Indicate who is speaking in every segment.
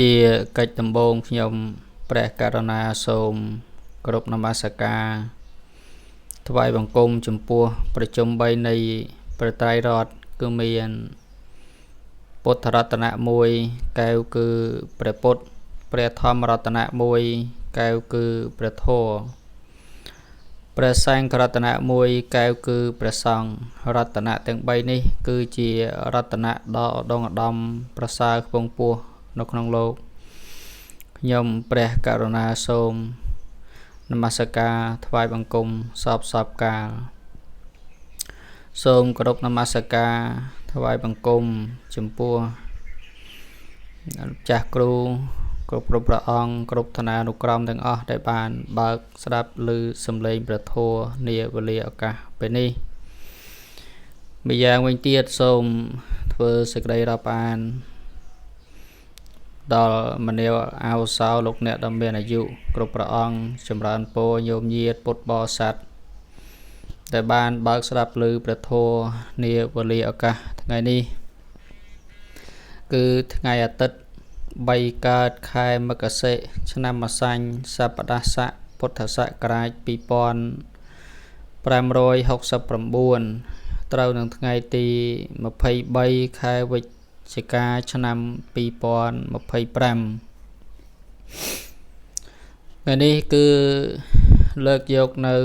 Speaker 1: ជាកិច្ចដំបូងខ្ញុំព្រះករុណាសូមគោរពនមស្ការថ្វាយបង្គំចំពោះប្រជុំ3នៃព្រះត្រៃរតន៍គឺមានពុទ្ធរតនៈ1កែវគឺព្រះពុទ្ធព្រះធម្មរតនៈ1កែវគឺព្រះធម៌ព្រះសង្ឃរតនៈ1កែវគឺព្រះសង្ឃរតនៈទាំង3នេះគឺជារតនៈដ៏ឧត្តមឧត្តមប្រសើរខ្ពង់ខ្ពស់នៅក្នុងលោកខ្ញុំព្រះករុណាសូមនមស្ការថ្វាយបង្គំសពសពកាលសូមគោរពនមស្ការថ្វាយបង្គំចំពោះចាស់គ្រូគ្រប់គ្រប់ព្រះអង្គគ្រប់ឋានានុក្រមទាំងអស់ដែលបានបើកស្ដាប់ឮសំឡេងព្រះធម៌នាវេលាឱកាសពេលនេះម្យ៉ាងវិញទៀតសូមធ្វើសេចក្តីរាប់អានដល់មនាលអាវសោលោកអ្នកដ៏មានអាយុគ្រប់ព្រះអង្គចម្រើនពរញោមញាតពុទ្ធបរិស័ទដែលបានបើកស្ដាប់ឮព្រះធម៌នាវេលាឱកាសថ្ងៃនេះគឺថ្ងៃអាទិត្យ3កើតខែមកសិឆ្នាំម្សាញ់សប្តាហ៍ស័កពុទ្ធសករាជ2569ត្រូវនឹងថ្ងៃទី23ខែវិច្ឆិកាឆ្នាំ2025ថ្ងៃនេះគឺលើកយកនៅ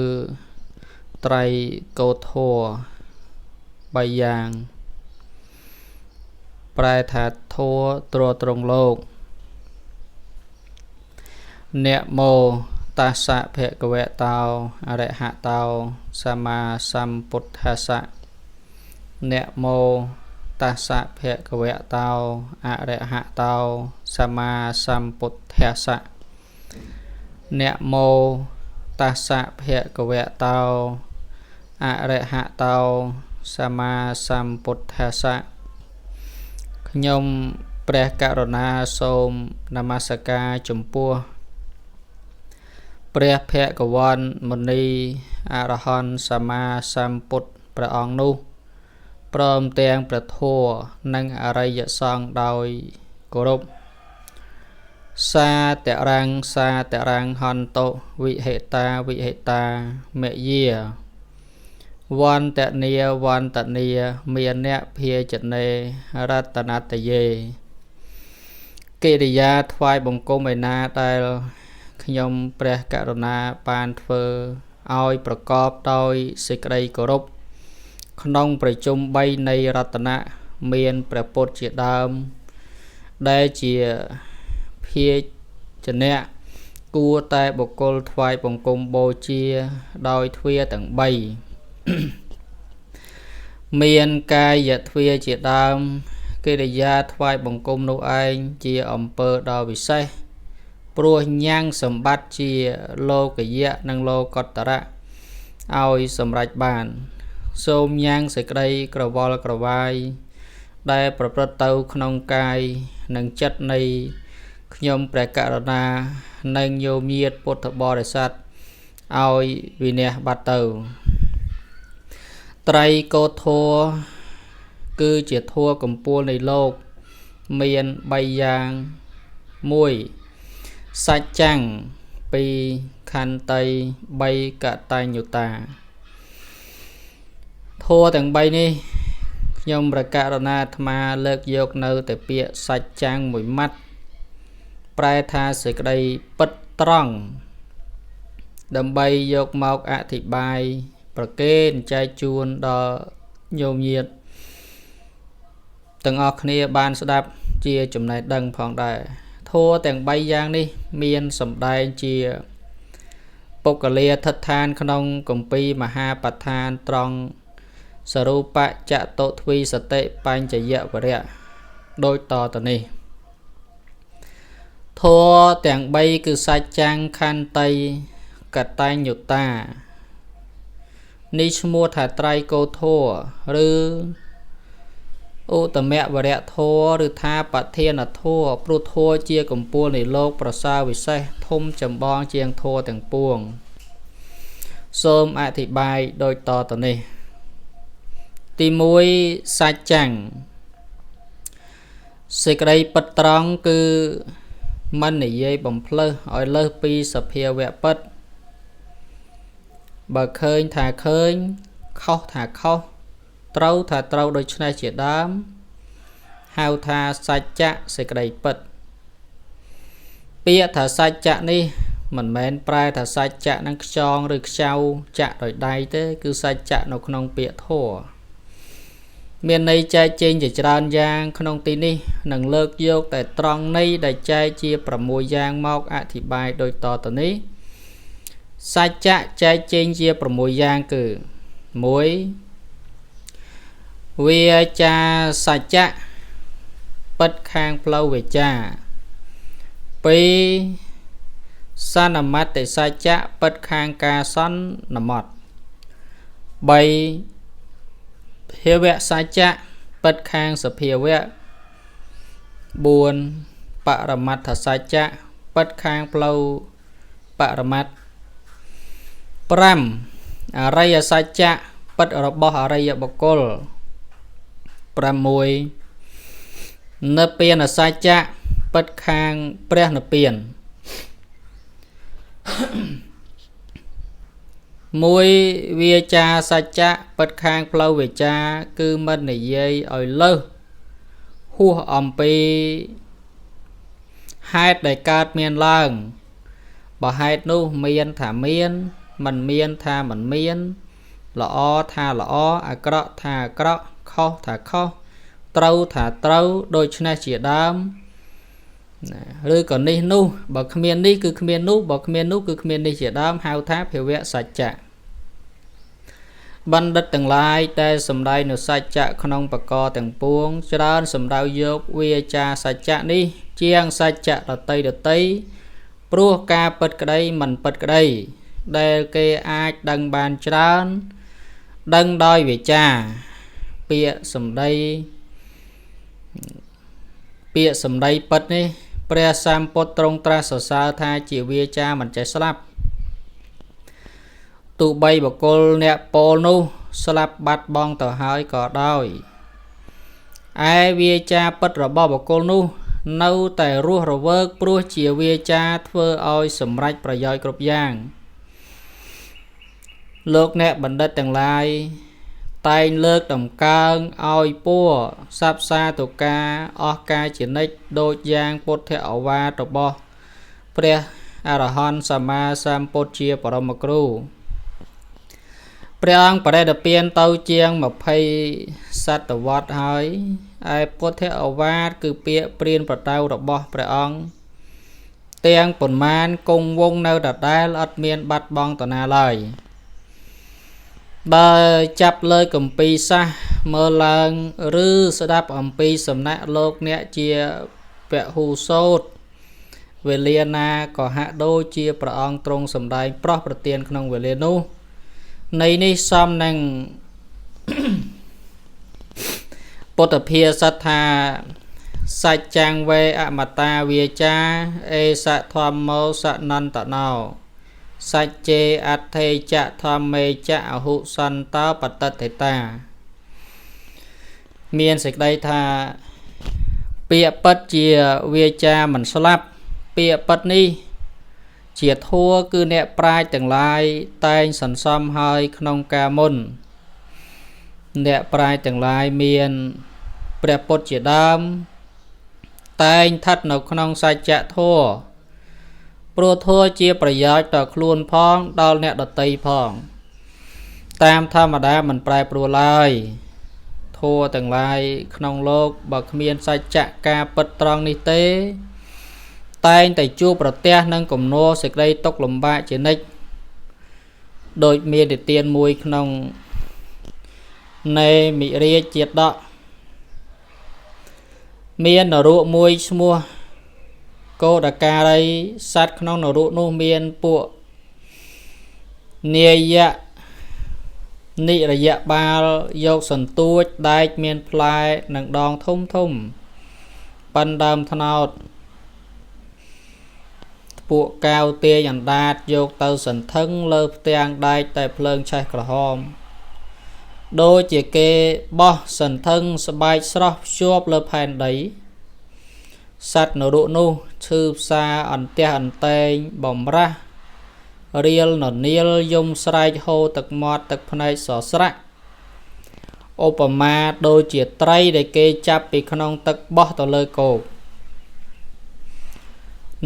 Speaker 1: ត្រៃកោធម៌3យ៉ាងប្រែថាធម៌ទ្រទ្រង់លោកនមោតាសៈភគវតោអរហតោសម្មាសម្ពុទ្ធស្សៈនមោតាសៈភគវតោអរហតោសម្មាសម្ពុទ្ធស្សៈនមោតាសៈភគវតោអរហតោសម្មាសម្ពុទ្ធស្សៈខ្ញុំព្រះករុណាសូមនមស្ការចំពោះព្រះភគវន្តមុនីអរហន្តសម្មាសម្ពុទ្ធព្រះអង្គនោះព្រមទាំងព្រះធម៌និងអរិយសង្ឃដោយគោរពសាតរាំងសាតរាំងហន្តុវិហេតាវិហេតាមយាវន្តនីវន្តនីមានអ្នកភាចនេរតនតយេកិរិយាថ្វាយបង្គំឯណាដែលខ្ញុំព្រះករុណាបានធ្វើឲ្យប្រកបដោយសេចក្តីគោរពក្នុងប្រជុំ3នៃរតនៈមានព្រះពុទ្ធជាដើមដែលជាភាជនៈគួរតែបុគ្គលថ្វាយបង្គំបូជាដោយទ្វាទាំង3មានកាយទ្វាជាដើមកិរិយាថ្វាយបង្គំនោះឯងជាអំពើដ៏វិសេសព្រោះញ៉ាំងសម្បត្តិជាលោកយៈនិងលោកតរៈឲ្យសម្រេចបានសូមញ៉ាំងសេចក្តីក្រវល់ក្រវាយដែលប្រព្រឹត្តទៅក្នុងកាយនិងចិត្តនៃខ្ញុំព្រះករុណានិងញោមញាតពុទ្ធបរិស័ទឲ្យវិន័យបាត់ទៅត្រៃកោធម៌គឺជាធម៌កម្ពូលនៃលោកមាន3យ៉ាង1សច្ចੰ2ខន្តី3កតញ្ញុតាធម៌ទាំង3នេះខ្ញុំប្រកាសណាអាត្មាលើកយកនៅតែពាក្យសច្ចੰមួយម៉ាត់ប្រែថាសេចក្តីពិតត្រង់ដើម្បីយកមកអធិប្បាយប្រគេនចែកជូនដល់ញោមញាតទាំងអស់គ្នាបានស្ដាប់ជាចំណេះដឹងផងដែរធម៌ទាំង3យ៉ាងនេះមានសម្ដែងជាបុគ្គលាធិដ្ឋានក្នុងគម្ពីរមហាបដ្ឋានត្រង់សរូបចតុទ្វីសតិបញ្ចយវរៈដូចតទៅនេះធម៌ទាំង3គឺសច្ចੰខន្តីកតញ្ញុតានេះឈ្មោះថាត្រៃកោធម៌ឬឧត្តមវរៈធម៌ឬថាបធានធម៌ព្រោះធម៌ជាកម្ពូលនៃលោកប្រសើរវិសេសធំចម្បងជាងធម៌ទាំងពួងសូមអធិប្បាយដូចតទៅនេះទី1សច្ចੰ សេចក្តីពិតត្រង់គឺមិននិយាយបំផ្លើសឲ្យលើសពីសភាវៈពិតបើឃើញថាឃើញខុសថាខុសត្រូវថាត្រូវដូច្នេះជាដើមហៅថាសច្ចៈសេចក្តីពិតពាក្យថាសច្ចៈនេះមិនមែនប្រែថាសច្ចៈនឹងខ្យងឬខ្ចៅចាក់ដោយដៃទេគឺសច្ចៈនៅក្នុងពាក្យធម៌មានន័យចែកចែងជាច្រើនយ៉ាងក្នុងទីនេះនឹងលើកយកតែត្រង់ន័យដែលចែកជា6យ៉ាងមកអធិប្បាយដូចតទៅនេះសច្ចៈចែកចែងជា6យ៉ាងគឺ1វាចាសច្ចៈពិតខាងផ្លូវវាចា2សន្មតិសច្ចៈពិតខាងការសន្មត់3ភាវៈសច្ចៈពិតខាងសភាវៈ4បរមត្ថសច្ចៈពិតខាងផ្លូវបរមត្ថ5អរិយសច្ចៈពិតរបស់អរិយបុគ្គល6និព្វានសច្ចៈពិតខាងព្រះនិព្វាន1វាចាសច្ចៈពិតខាងផ្លូវវាចាគឺមិននិយាយឲ្យលើសហួសអំពីហេតុដែលកើតមានឡើងបើហេតុនោះមានថាមានមិនមានថាមិនមានល្អថាល្អអាក្រក់ថាអាក្រក់ខុសថាខុសត្រូវថាត្រូវដូច្នេះជាដើមឬក៏នេះនោះបើគ្មាននេះគឺគ្មាននោះបើគ្មាននោះគឺគ្មាននេះជាដើមហៅថាភាវៈសច្ចៈបណ្ឌិតទាំងឡាយដែលសំដែងនូវសច្ចៈក្នុងបកទាំងពួងច្រើនសំដៅយកវាចាសច្ចៈនេះជាងសច្ចៈដតីព្រោះការពិតក្តីមិនពិតក្តីដែលគេអាចដឹងបានច្រើនដឹងដោយវាចាពាក្យសម្ដីពិតនេះព្រះសម្ពុទ្ធទ្រង់ត្រាស់សរសើរថាជាវាចាមិនចេះស្លាប់ទោះបីបុគ្គលអ្នកពោលនោះស្លាប់បាត់បង់ទៅហើយក៏ដោយឯវាចាពិតរបស់បុគ្គលនោះនៅតែរស់រវើកព្រោះជាវាចាធ្វើឲ្យសម្រេចប្រយោជន៍គ្រប់យ៉ាងលោកអ្នកបណ្ឌិតទាំងឡាយតែងលើកតម្កើងឲ្យពួរសັບសាទុកាអស់កាលជានិច្ចដូចយ៉ាងពុទ្ធឱវាទរបស់ព្រះអរហន្តសម្មាសម្ពុទ្ធជាបរមគ្រូព្រះអង្គបរិនិព្វានទៅជាង20សតវត្សហើយឯពុទ្ធឱវាទគឺពាក្យព្រានប្រដៅរបស់ព្រះអង្គទាំងប៉ុន្មានគង់វង្សនៅដដែលអត់មានបាត់បង់តាណាឡើយបើចាប់លើគម្ពីរសាសមើលឡើងឬស្ដាប់អំពីសំណាក់លោកអ្នកជាពហុសោតវេលាណាក៏ហាក់ដូចជាព្រះអង្គទ្រង់សម្ដែងប្រោះប្រទានក្នុងវេលានោះនៃនេះសមនឹងពុទ្ធភាសិតថាសច្ចចាំងវេអមតាវាចាអេសធម្មោសនន្តណោសច្ចេអត្ថេចៈធម្មេចៈអហុសន្តោបតតិតាមានសេចក្តីថាពាក្យពិតជាវាចាមិនស្លាប់ពាក្យពិតនេះជាធัวគឺអ្នកប្រាជ្ញទាំងឡាយតែងសន្សំហើយក្នុងកាលមុនអ្នកប្រាជ្ញទាំងឡាយមានព្រះពុទ្ធជាដើមតែងស្ថិតនៅក្នុងសច្ចធម៌ព្រោះធម៌ជាប្រយោជន៍ដល់ខ្លួនផងដល់អ្នកដទៃផងតាមធម្មតាមិនប្រែប្រួលឡើយធម៌ទាំងឡាយក្នុងលោកបើគ្មានសច្ចៈការពិតត្រង់នេះទេតែងតែជួបប្រទះនឹងគំនរសេចក្តីទុក្ខលំបាកជានិច្ចដូចមាននិទានមួយក្នុងនៃមិរាជជាដកមាននរកមួយឈ្មោះកោដការីសត្វក្នុងនរកនោះមានពួកនាយៈនិរយៈបាលយកសន្ទួចដែកមានផ្លែនិងដងធំធំប៉ិនដើមត្នោតពួកកៅទាយអណ្ដាតយកទៅសន្ធឹងលើផ្ទាំងដែកតែភ្លើងឆេះក្រហមដូចជាគេបោះសន្ធឹងស្បែកស្រស់ភ្ជាប់លើផែនដី សត្វនរកនោះឈឺផ្សាអន្ទះអន្តែងបំរាស់រៀលននាលយំស្រែកហូរទឹកមាត់ទឹកភ្នែកសស្រាក់ឧបមាដូចជាត្រីដែលគេចាប់ពីក្នុងទឹកបោះទៅលើគោក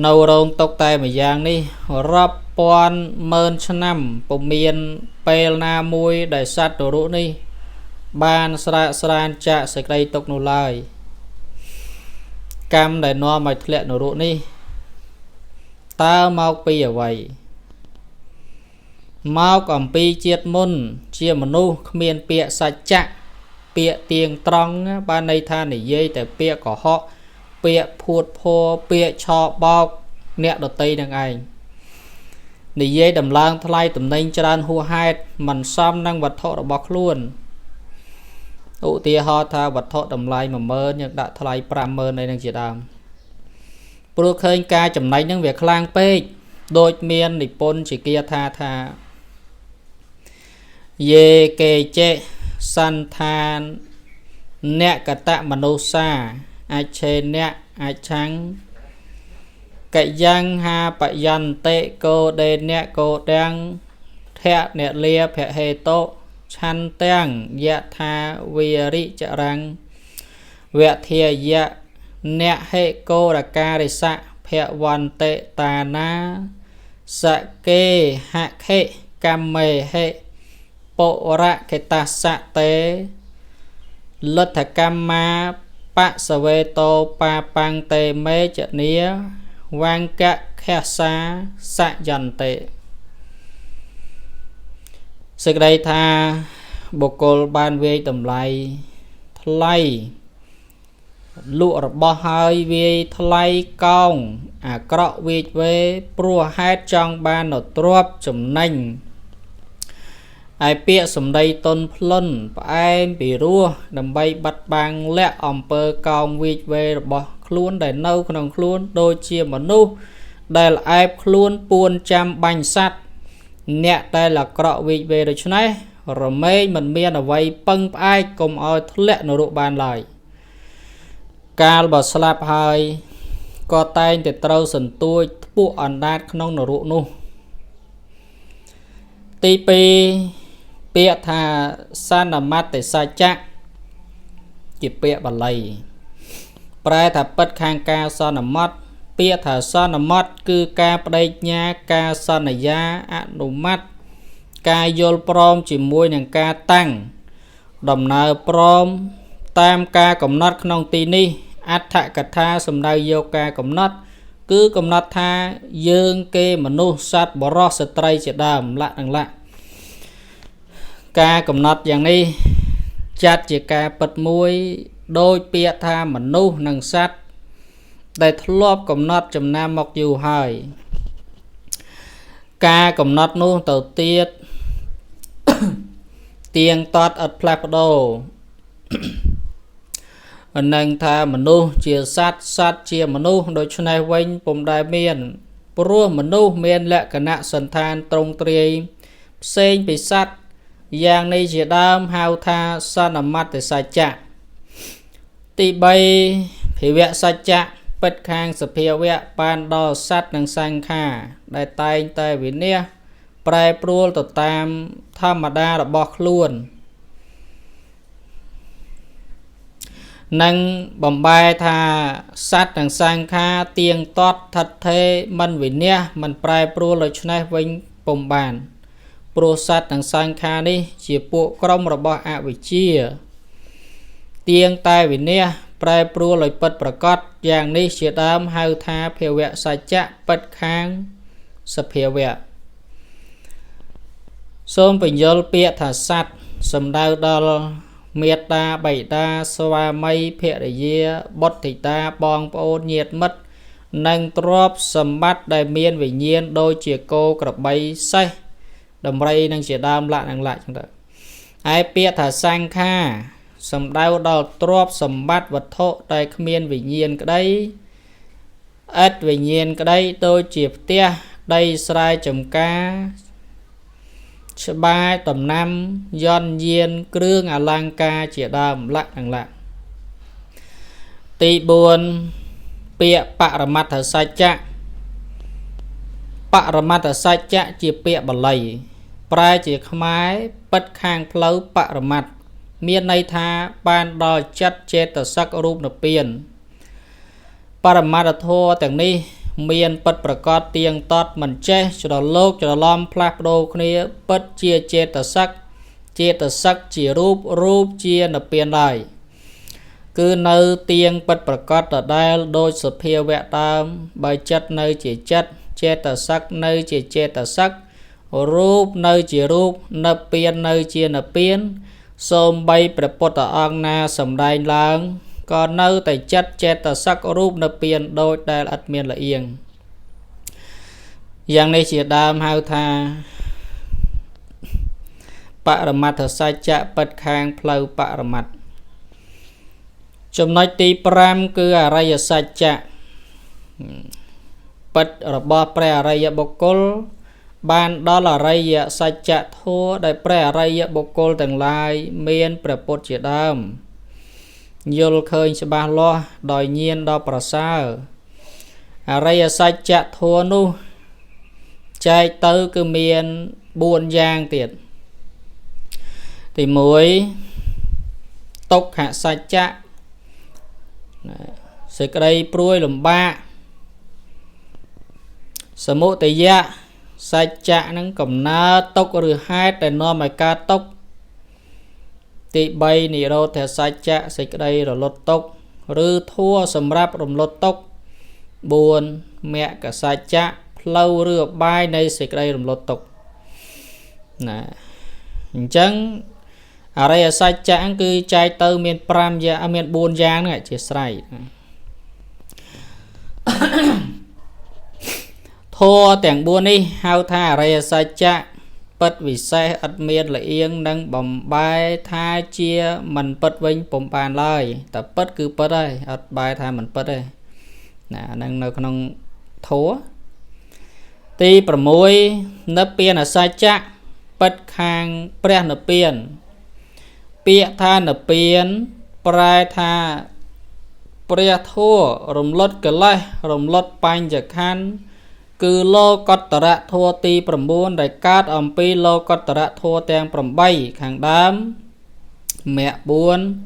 Speaker 1: នៅរោងទុកតែម្យ៉ាងនេះរាប់ពាន់ម៉ឺនឆ្នាំពុំមានពេលណាមួយដែលសត្វនរកនេះបានស្រាកស្រានចាកសេចក្តីទុក្ខនោះឡើយកម្មដែលនាំឲ្យធ្លាក់នរកនេះតើមកពីអ្វីមកអំពីជាតិមុនជាមនុស្សគ្មានពាក្យសច្ចៈពាក្យទៀងត្រង់បានន័យថានិយាយតែពាក្យកុហកពាក្យភួតភរពាក្យឆបោកអ្នកដតីនឹងឯងនិយាយដំឡើងថ្លៃតំណែងច្រើនហួសហេតុមិនសមនឹងវត្ថុរបស់ខ្លួនឧទាហរណ៍ថាវត្ថុតម្លៃ10000យើងដាក់ថ្លៃ50000អីនឹងជាដើមព្រោះឃើញការចំណេញនឹងវាខ្លាំងពេកដូចមាននិពន្ធជាគាថាថាយេកេចេសន្តានអ្នកកតមនុស្សាអច្ឆេនៈអច្ឆੰកយ៉ាងហាបយន្តិកោដេនៈកោដាំងធៈអ្នកលាភហេតុឆន្ទាំងយថាវិរិចរੰវធាយៈអ្នកហេកោរការិសៈភវន្តិតាណាសកេហខេកម្មមេហេបុរខេតសៈតេលទ្ធកម្មាបសវេតោបាបាំងតេមេចនីវង្កខសាសយន្តិសេចក្តីថាបុគ្គលបានវាយតម្លៃថ្លៃលក់របស់ហើយវាយថ្លៃកោងអាក្រក់វាចវេព្រោះហេតុចង់បាននៅទ្រព្យចំណេញឯពាក្យសម្ដីតុនភ្លុនផ្អែមពីរោះដើម្បីបាត់បង់លាក់អំពើកោងវាចវេរបស់ខ្លួនដែលនៅក្នុងខ្លួនដូចជាមនុស្សដែលអែបខ្លួនពួនចាំបាញ់សត្វអ្នកដែលអាក្រក់វាចវេដូច្នេះរមែងមិនមានអ្វីពឹងផ្អែកកុំឲ្យធ្លាក់នរកបានឡើយកាលបើស្លាប់ហើយក៏តែងតែត្រូវសន្ទួចធ្ពក់អណ្ដាតក្នុងនរកនោះទី2ពាក្យថាសន្មតិសច្ចៈជាពាក្យបាលីប្រែថាពិតខាងការសន្មតពាក្យថាសន្មតគឺការបដិញ្ញាការសន្យាអនុម័តការយល់ព្រមជាមួយនឹងការតាំងដំណើរព្រមតាមការកំណត់ក្នុងទីនេះអត្ថកថាសំដៅយកការកំណត់គឺកំណត់ថាយើងគេមនុស្សសត្វបុរសស្ត្រីជាដើមលក្ខនឹងលក្ខការកំណត់យ៉ាងនេះចាត់ជាការពិតមួយដោយពាក្យថាមនុស្សនិងសត្វដែលធ្លាប់កំណត់ចំណាំមកយូរហើយការកំណត់នោះទៅទៀត ទៀងទាត់ឥតផ្លាស់ប្ដូរនឹងថាមនុស្សជាសត្វសត្វជាមនុស្សដូច្នេះវិញពុំដែលមានព្រោះមនុស្សមានលក្ខណៈសន្តានត្រង់ទ្រាយផ្សេងពីសត្វយ៉ាងនេះជាដើមហៅថាសន្មតិសច្ចៈទី3ភាវៈសច្ចៈពិតខាងសភាវៈបានដល់សត្វនិងសង្ខារដែលតែងតែវិនាសប្រែប្រួលទៅតាមធម្មតារបស់ខ្លួននិងបំបែថាសត្វនិងសង្ខារទៀងទាត់ថិតថេរមិនវិនាសមិនប្រែប្រួលដូច្នេះវិញពុំបានព្រោះសត្វនិងសង្ខារនេះជាពួកក្រុមរបស់អវិជ្ជាទៀងតែវិនាសប្រែប្រួលឲ្យពិតប្រកបយ៉ាងនេះជាដើមហៅថាភាវៈសច្ចៈពិតខាងសភាវៈសូមបញ្យល់ពាក្យថាសត្វសំដៅដល់មេត្តាបិតាស្វាមីភរិយាបុត្រធីតាបងប្អូនញាតិមិត្តនិងទ្រព្យសម្បត្តិដែលមានវិញ្ញាណដូចជាគោក្របីសេះដំរីនឹងជាដើមលក្ខនឹងលក្ខចឹងទៅឯពាក្យថាសង្ខារសំដៅដល់ទ្រព្យសម្បត្តិវត្ថុដែលគ្មានវិញ្ញាណក្តីឥតវិញ្ញាណក្តីដូចជាផ្ទះដីស្រែចម្ការច្បារដំណាំយន្តយានគ្រឿងអលង្ការជាដើមលក្ខនឹងលក្ខទី4 ពាក្យបរមត្ថសច្ចៈបរមត្ថសច្ចៈជាពាក្យបាលីប្រែជាខ្មែរពិតខាងផ្លូវបរមត្ថមានន័យថាបានដល់ចិត្តចេតសិករូបនិព្វានបរមត្ថធម៌ទាំងនេះមានពិតប្រកបទៀងទាត់មិនចេះច្រឡោកច្រឡំផ្លាស់ប្ដូរគ្នាពិតជាចេតសិកចេតសិកជារូបរូបជានិព្វានឡើយគឺនៅទៀងពិតប្រកបដដែលដោយសភាវៈដើមបើចិត្តនៅជាចិត្តចេតសិកនៅជាចេតសិករូបនៅជារូបនិព្វាននៅជានិព្វានសូម្បីព្រះពុទ្ធអង្គណាសម្ដែងឡើងក៏នៅតែចិត្តចេតសិករូបនិព្វានដោយដែលឥតមានលៀងយ៉ាងនេះជាដើមហៅថាបរមត្ថសច្ចៈពិតខាងផ្លូវបរមត្ថចំណុចទី5គឺអរិយសច្ចៈពិតរបស់ព្រះអរិយបុគ្គលបានដល់អរិយសច្ចៈធម៌ដែលព្រះអរិយបុគ្គលទាំងឡាយមានព្រះពុទ្ធជាដើមយល់ឃើញច្បាស់លាស់ដោយញាណដ៏ប្រសើរអរិយសច្ចៈធម៌នោះចែកទៅគឺមាន4យ៉ាងទៀតទី1ទុក្ខសច្ចៈសេចក្តីព្រួយលំបាកសមុទយៈសច្ចៈនឹងកំណើតទុក្ខឬហេតុដែលនាំឲ្យកើតទុក្ខទី3និរោធសច្ចៈសេចក្តីរលត់ទុក្ខឬធัวសម្រាប់រំលត់ទុក្ខ4មគ្គសច្ចៈផ្លូវឬអបាយនៃសេចក្តីរំលត់ទុក្ខណាអញ្ចឹងអរិយសច្ចៈគឺចែកទៅមាន5យ៉ាងមាន4យ៉ាងហ្នឹងជាស្រ័យធម៌ទាំង4នេះហៅថាអរិយសច្ចៈពិតវិសេសឥតមានលៀងនិងបំបែថាជាមិនពិតវិញពុំបានឡើយតែពិតគឺពិតហើយអត់បែថាមិនពិតទេណាហ្នឹងនៅក្នុងធម៌ទី6និព្វានសច្ចៈពិតខាងព្រះនិព្វានពាក្យថានិព្វានប្រែថាព្រះធម៌រំលត់កិលេសរំលត់បញ្ចខណ្ឌគឺលោកតរៈធម៌ទី9ដែលកើតអំពីលោកតរៈធម៌ទាំង8ខាងដើមមគ្គ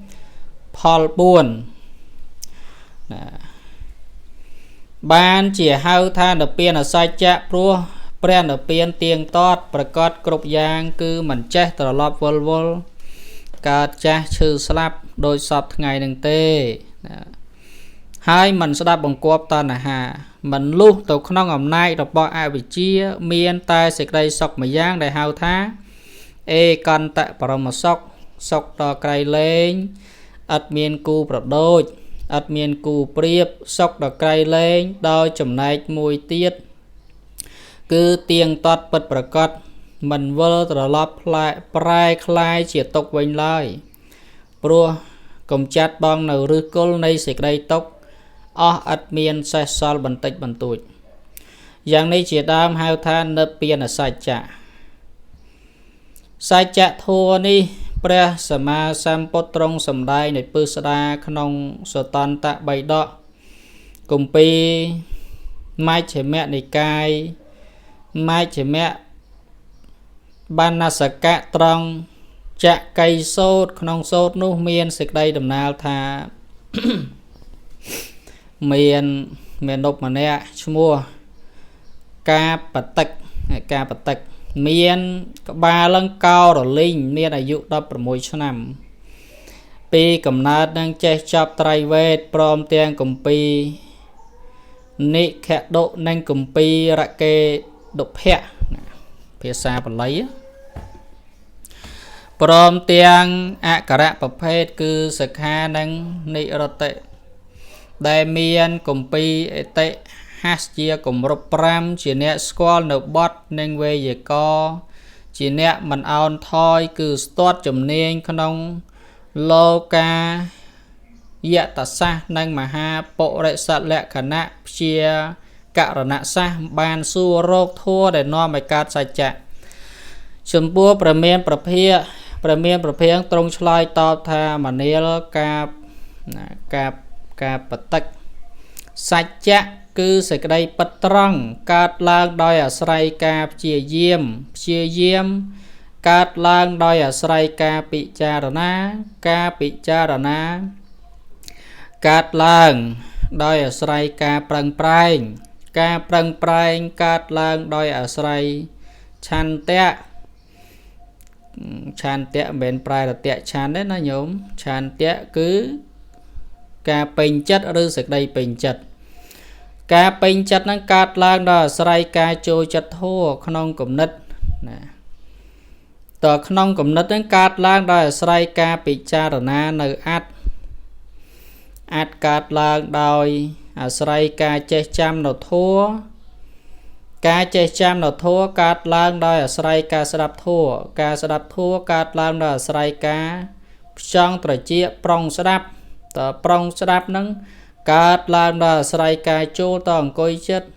Speaker 1: 4ផល4ណាបានជាហៅថានិព្វានសច្ចៈព្រោះព្រះនិព្វានទៀងទាត់ប្រកបគ្រប់យ៉ាងគឺមិនចេះត្រឡប់វិលវល់កើតចាស់ឈឺស្លាប់ដោយសពថ្ងៃនឹងទេណាហើយមិនស្ដាប់បង្គាប់តណ្ហាមិនលុះទៅក្នុងអំណាចរបស់អវិជ្ជាមានតែសេចក្តីសុខម្យ៉ាងដែលហៅថាឯកន្តបរមសុខសុខដល់ក្រៃលែងឥតមានគូប្រដូចឥតមានគូប្រៀបសុខដល់ក្រៃលែងដោយចំណែកមួយទៀតគឺទៀងទាត់ពិតប្រកបមិនវិលត្រឡប់ផ្លែប្រែคล้ายជាទុកវិញឡើយព្រោះកំចាត់បងនៅឫសគល់នៃសេចក្តីទុក្ខអស់ឥតមានសេះសល់បន្តិចបន្តួចយ៉ាងនេះជាដើមហៅថានិព្វានសច្ចៈសច្ចៈធម៌នេះព្រះសម្មាសម្ពុទ្ធទ្រង់សម្ដែងដោយពឹស្ដាក្នុងសតន្តបិដកគម្ពីរមជ្ឈិមនិកាយមជ្ឈិមបណ្ណសកៈត្រង់ចកីសោតក្នុងសោតនោះមានសេចក្តីដំណាលថាមានមេនប់ម្នាក់ឈ្មោះកាបតិកកាបតិកមានក្បាលឡើងកោរលីងមានអាយុ16ឆ្នាំពីកំណើតនឹងចេះចប់ត្រៃវេទព្រមទាំងគម្ពីរនិខដុនិងគម្ពីររកេដុភៈភាសាបាលីព្រមទាំងអក្ខរៈប្រភេទគឺសិក្ខានិងនិរតិដែលមានគម្ពីរអតិហាសជាគម្រប់5ជាអ្នកស្គាល់នៅបទនិងវេយ្យាករណ៍ជាអ្នកមិនអោនថយគឺស្ទាត់ជំនាញក្នុងលោកាយតសាស្ត្រនិងមហាពុរិសលក្ខណៈព្យាករណសាស្ត្របានសួររកធัวដែលនាំឲ្យកើតសច្ចៈចំពោះព្រះមានប្រភាព្រះមានប្រភាងទ្រង់ឆ្លើយតបថាមនាលកាបកាបកាបតិក សច្ចៈគឺសេចក្តីពិតត្រង់កើតឡើងដោយអាស្រ័យការព្យាយាមព្យាយាមកើតឡើងដោយអាស្រ័យការពិចារណាការពិចារណាកើតឡើងដោយអាស្រ័យការប្រឹងប្រែងការប្រឹងប្រែងកើតឡើងដោយអាស្រ័យឆន្ទៈឆន្ទៈមិនមែនប្រែរតៈឆន្ទទេណាញោមឆន្ទៈគឺការពេញចិត្តឬសេចក្តីពេញចិត្តការពេញចិត្តហ្នឹងកើតឡើងដោយអាស្រ័យការចូលចិត្តធម៌ក្នុងគំនិតណាតើក្នុងគំនិតហ្នឹងកើតឡើងដោយអាស្រ័យការពិចារណានៅអត្តអត្តកើតឡើងដោយអាស្រ័យការចេះចាំនៅធម៌ការចេះចាំនៅធម៌កើតឡើងដោយអាស្រ័យការស្ដាប់ធម៌ការស្ដាប់ធម៌កើតឡើងដោយអាស្រ័យការផ្ចង់ត្រចៀកប្រុងស្ដាប់តើប្រុងស្ដាប់ហ្នឹងកើតឡើងដោយអាស្រ័យការចូលទៅអង្គុយចិត្ត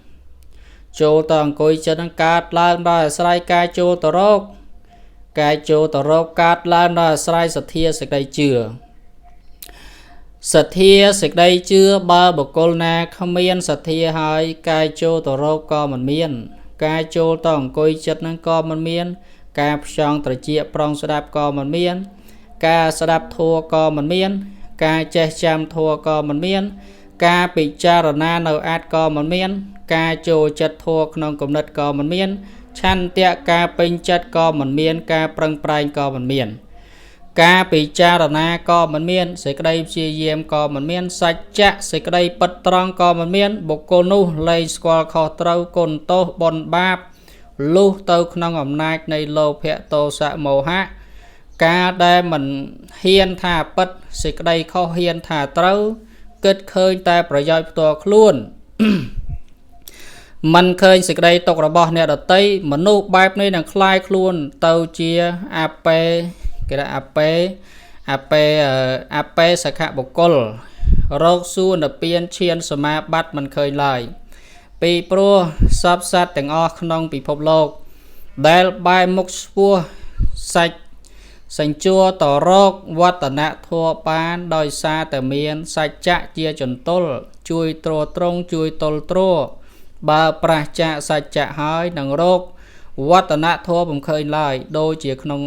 Speaker 1: ចូលទៅអង្គុយចិត្តហ្នឹងកើតឡើងដោយអាស្រ័យការចូលទៅរកការចូលទៅរកកើតឡើងដោយអាស្រ័យសទ្ធាសេចក្តីជឿសទ្ធាសេចក្តីជឿបើបុគ្គលណាគ្មានសទ្ធាហើយការចូលទៅរកក៏មិនមានការចូលទៅអង្គុយចិត្តហ្នឹងក៏មិនមានការផ្ចង់ត្រចៀកប្រុងស្ដាប់ក៏មិនមានការស្ដាប់ធម៌ក៏មិនមានការចេះចាំធម៌ក៏មិនមានការពិចារណានៅអត្តក៏មិនមានការចូលចិត្តធម៌ក្នុងគំនិតក៏មិនមានឆន្ទៈការពេញចិត្តក៏មិនមានការប្រឹងប្រែងក៏មិនមានការពិចារណាក៏មិនមានសេចក្តីព្យាយាមក៏មិនមានសច្ចៈសេចក្តីពិតត្រង់ក៏មិនមានបុគ្គលនោះលែងស្គាល់ខុសត្រូវគុណទោសបុណ្យបាបលុះទៅក្នុងអំណាចនៃលោភៈទោសៈមោហៈការដែលមិនហ៊ានថាពិតសេចក្តីខុសហ៊ានថាត្រូវគិតឃើញតែប្រយោជន៍ផ្ទាល់ខ្លួនមិនឃើញសេចក្តីទុករបស់អ្នកដទៃមនុស្សបែបនេះនឹងคล้ายខ្លួនទៅជាអាបេគេថាអាបេអាបេអាបេសខបុគ្គលរោគសួរនិព្វានឈានសមាបត្តិមិនឃើញឡើយពីព្រោះសព្វសត្វទាំងអស់ក្នុងពិភពលោកដែលបែរមុខឆ្ពោះសាច់សញ្ជួរតរោគវឌ្ឍនធម៌បានដោយសារតែមានសច្ចៈជាចន្ទុលជួយទ្រទ្រង់ជួយទល់ទ្របើប្រះចាកសច្ចៈហើយនឹងរោគវឌ្ឍនធម៌ពុំឃើញឡើយដូចជាក្នុង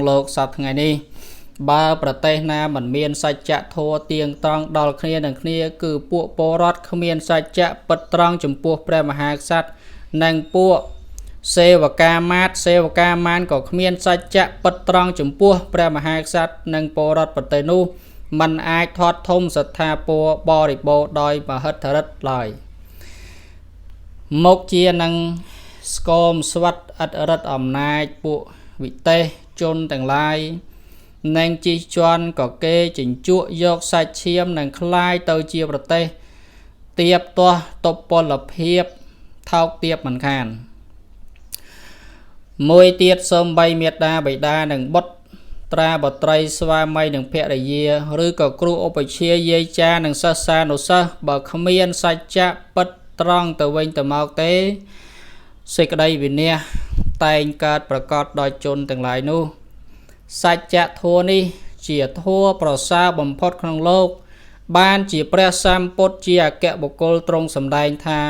Speaker 1: លោកសព្វថ្ងៃនេះបើប្រទេសណាមិនមានសច្ចៈធម៌ទៀងត្រង់ដល់គ្នានឹងគ្នាគឺពួកពលរដ្ឋគ្មានសច្ចៈពិតត្រង់ចំពោះព្រះមហាក្សត្រនិងពួកសេវកាមាតសេវកាមានក៏គ្មានសច្ចៈពិតត្រង់ចំពោះព្រះមហាក្សត្រនិងពលរដ្ឋប្រទេសនោះมันអាចថត់ធំសត្ថាពរបរិបូរណ៍ដោយមហិទ្ធិឫទ្ធិឡើយមកជានឹងស្គមស្វិតឥទ្ធិឫទ្ធិអំណាចពួកវិទេសជនទាំងឡាយនិងជិះជាន់ក៏គេជញ្ជក់យកសាច់ឈាមនិងคล้ายទៅជាប្រទេសទៀបទាស់តុពលភាពថោកទាបមិនខានមួយទៀតសូម្បីមេត្តាបិតានិងបុត្រត្រាបត្រីស្វាមីនិងភរិយាឬក៏គ្រូឧបជាយាយចានិងសិស្សានុសិស្សបើគ្មានសច្ចៈពិតត្រង់ទៅវិញទៅមកទេសេចក្តីវិន័យតែងកើតប្រកបដោយជនទាំងឡាយនោះសច្ចៈធម៌នេះជាធម៌ប្រសើរបំផុតក្នុងលោកបានជាព្រះសម្ពុទ្ធជាអគ្គបុគ្គលទ្រង់សម្ដែងថា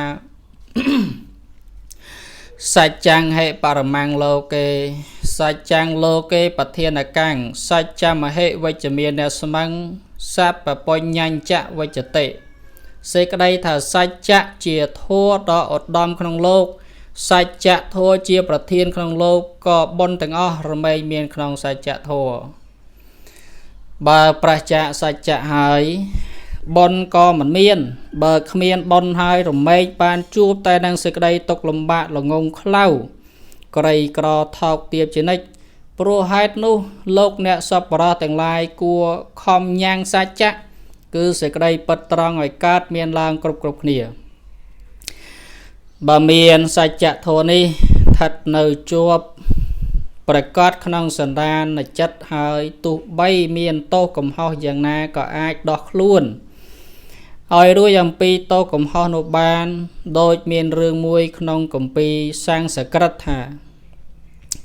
Speaker 1: សច្ចំហិបរមង្គលោកេសច្ចំលោកេបធានកាំងសច្ចំហិវិជ្ជមានអ្នកស្មឹងសពបញ្ញញ្ចវិជ្ជតិសេចក្តីថាសច្ចៈជាធម៌ដ៏ឧត្តមក្នុងលោកសច្ចៈធម៌ជាប្រធានក្នុងលោកក៏បុណ្យទាំងអស់រមែងមានក្នុងសច្ចៈធម៌បើប្រះចាកសច្ចៈហើយបុណ្យក៏មិនមានបើគ្មានបុណ្យហើយរមែងបានជួបតែនឹងសេចក្តីទុក្ខលំបាកល្ងងខ្លៅក្រីក្រថោកទាបជានិច្ចព្រោះហេតុនោះលោកអ្នកសប្បុរសទាំងឡាយគួរខំញ៉ាំងសច្ចៈគឺសេចក្តីពិតត្រង់ឲ្យកើតមានឡើងគ្រប់គ្នាបើមានសច្ចៈធម៌នេះស្ថិតនៅជាប់ប្រកបក្នុងសន្តានចិត្តហើយទោះបីមានទោសកំហុសយ៉ាងណាក៏អាចដោះខ្លួនឲ្យរួចអំពីទោសកំហុសនោះបានដូចមានរឿងមួយក្នុងគម្ពីរសំស្ក្រឹតថា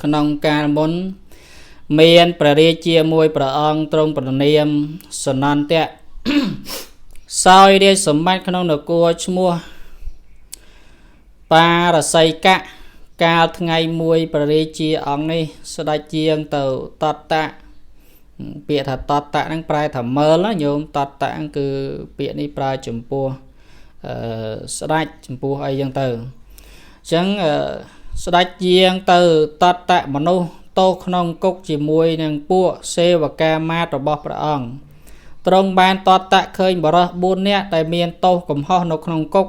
Speaker 1: ក្នុងកាលមុនមានព្រះរាជាមួយព្រះអង្គទ្រង់ប្រនាមសនន្តៈ សោយរាជសម្បត្តិក្នុងនគរឈ្មោះបារសីកៈកាលថ្ងៃមួយព្រះរាជាអង្គនេះស្ដេចជាងទៅតតៈពាក្យថាតតៈហ្នឹងប្រែថាមើលណាញោមតតៈគឺពាក្យនេះប្រើចំពោះអឺស្ដេចចំពោះអីចឹងទៅអញ្ចឹងស្ដេចជាងទៅតតៈមនុស្សតោក្នុងគុកជាមួយនឹងពួកសេវកាមាត្ររបស់ព្រះអង្គទ្រង់បានតតៈឃើញបរិស4នាក់ដែលមានទោសកំហុសនៅក្នុងគុក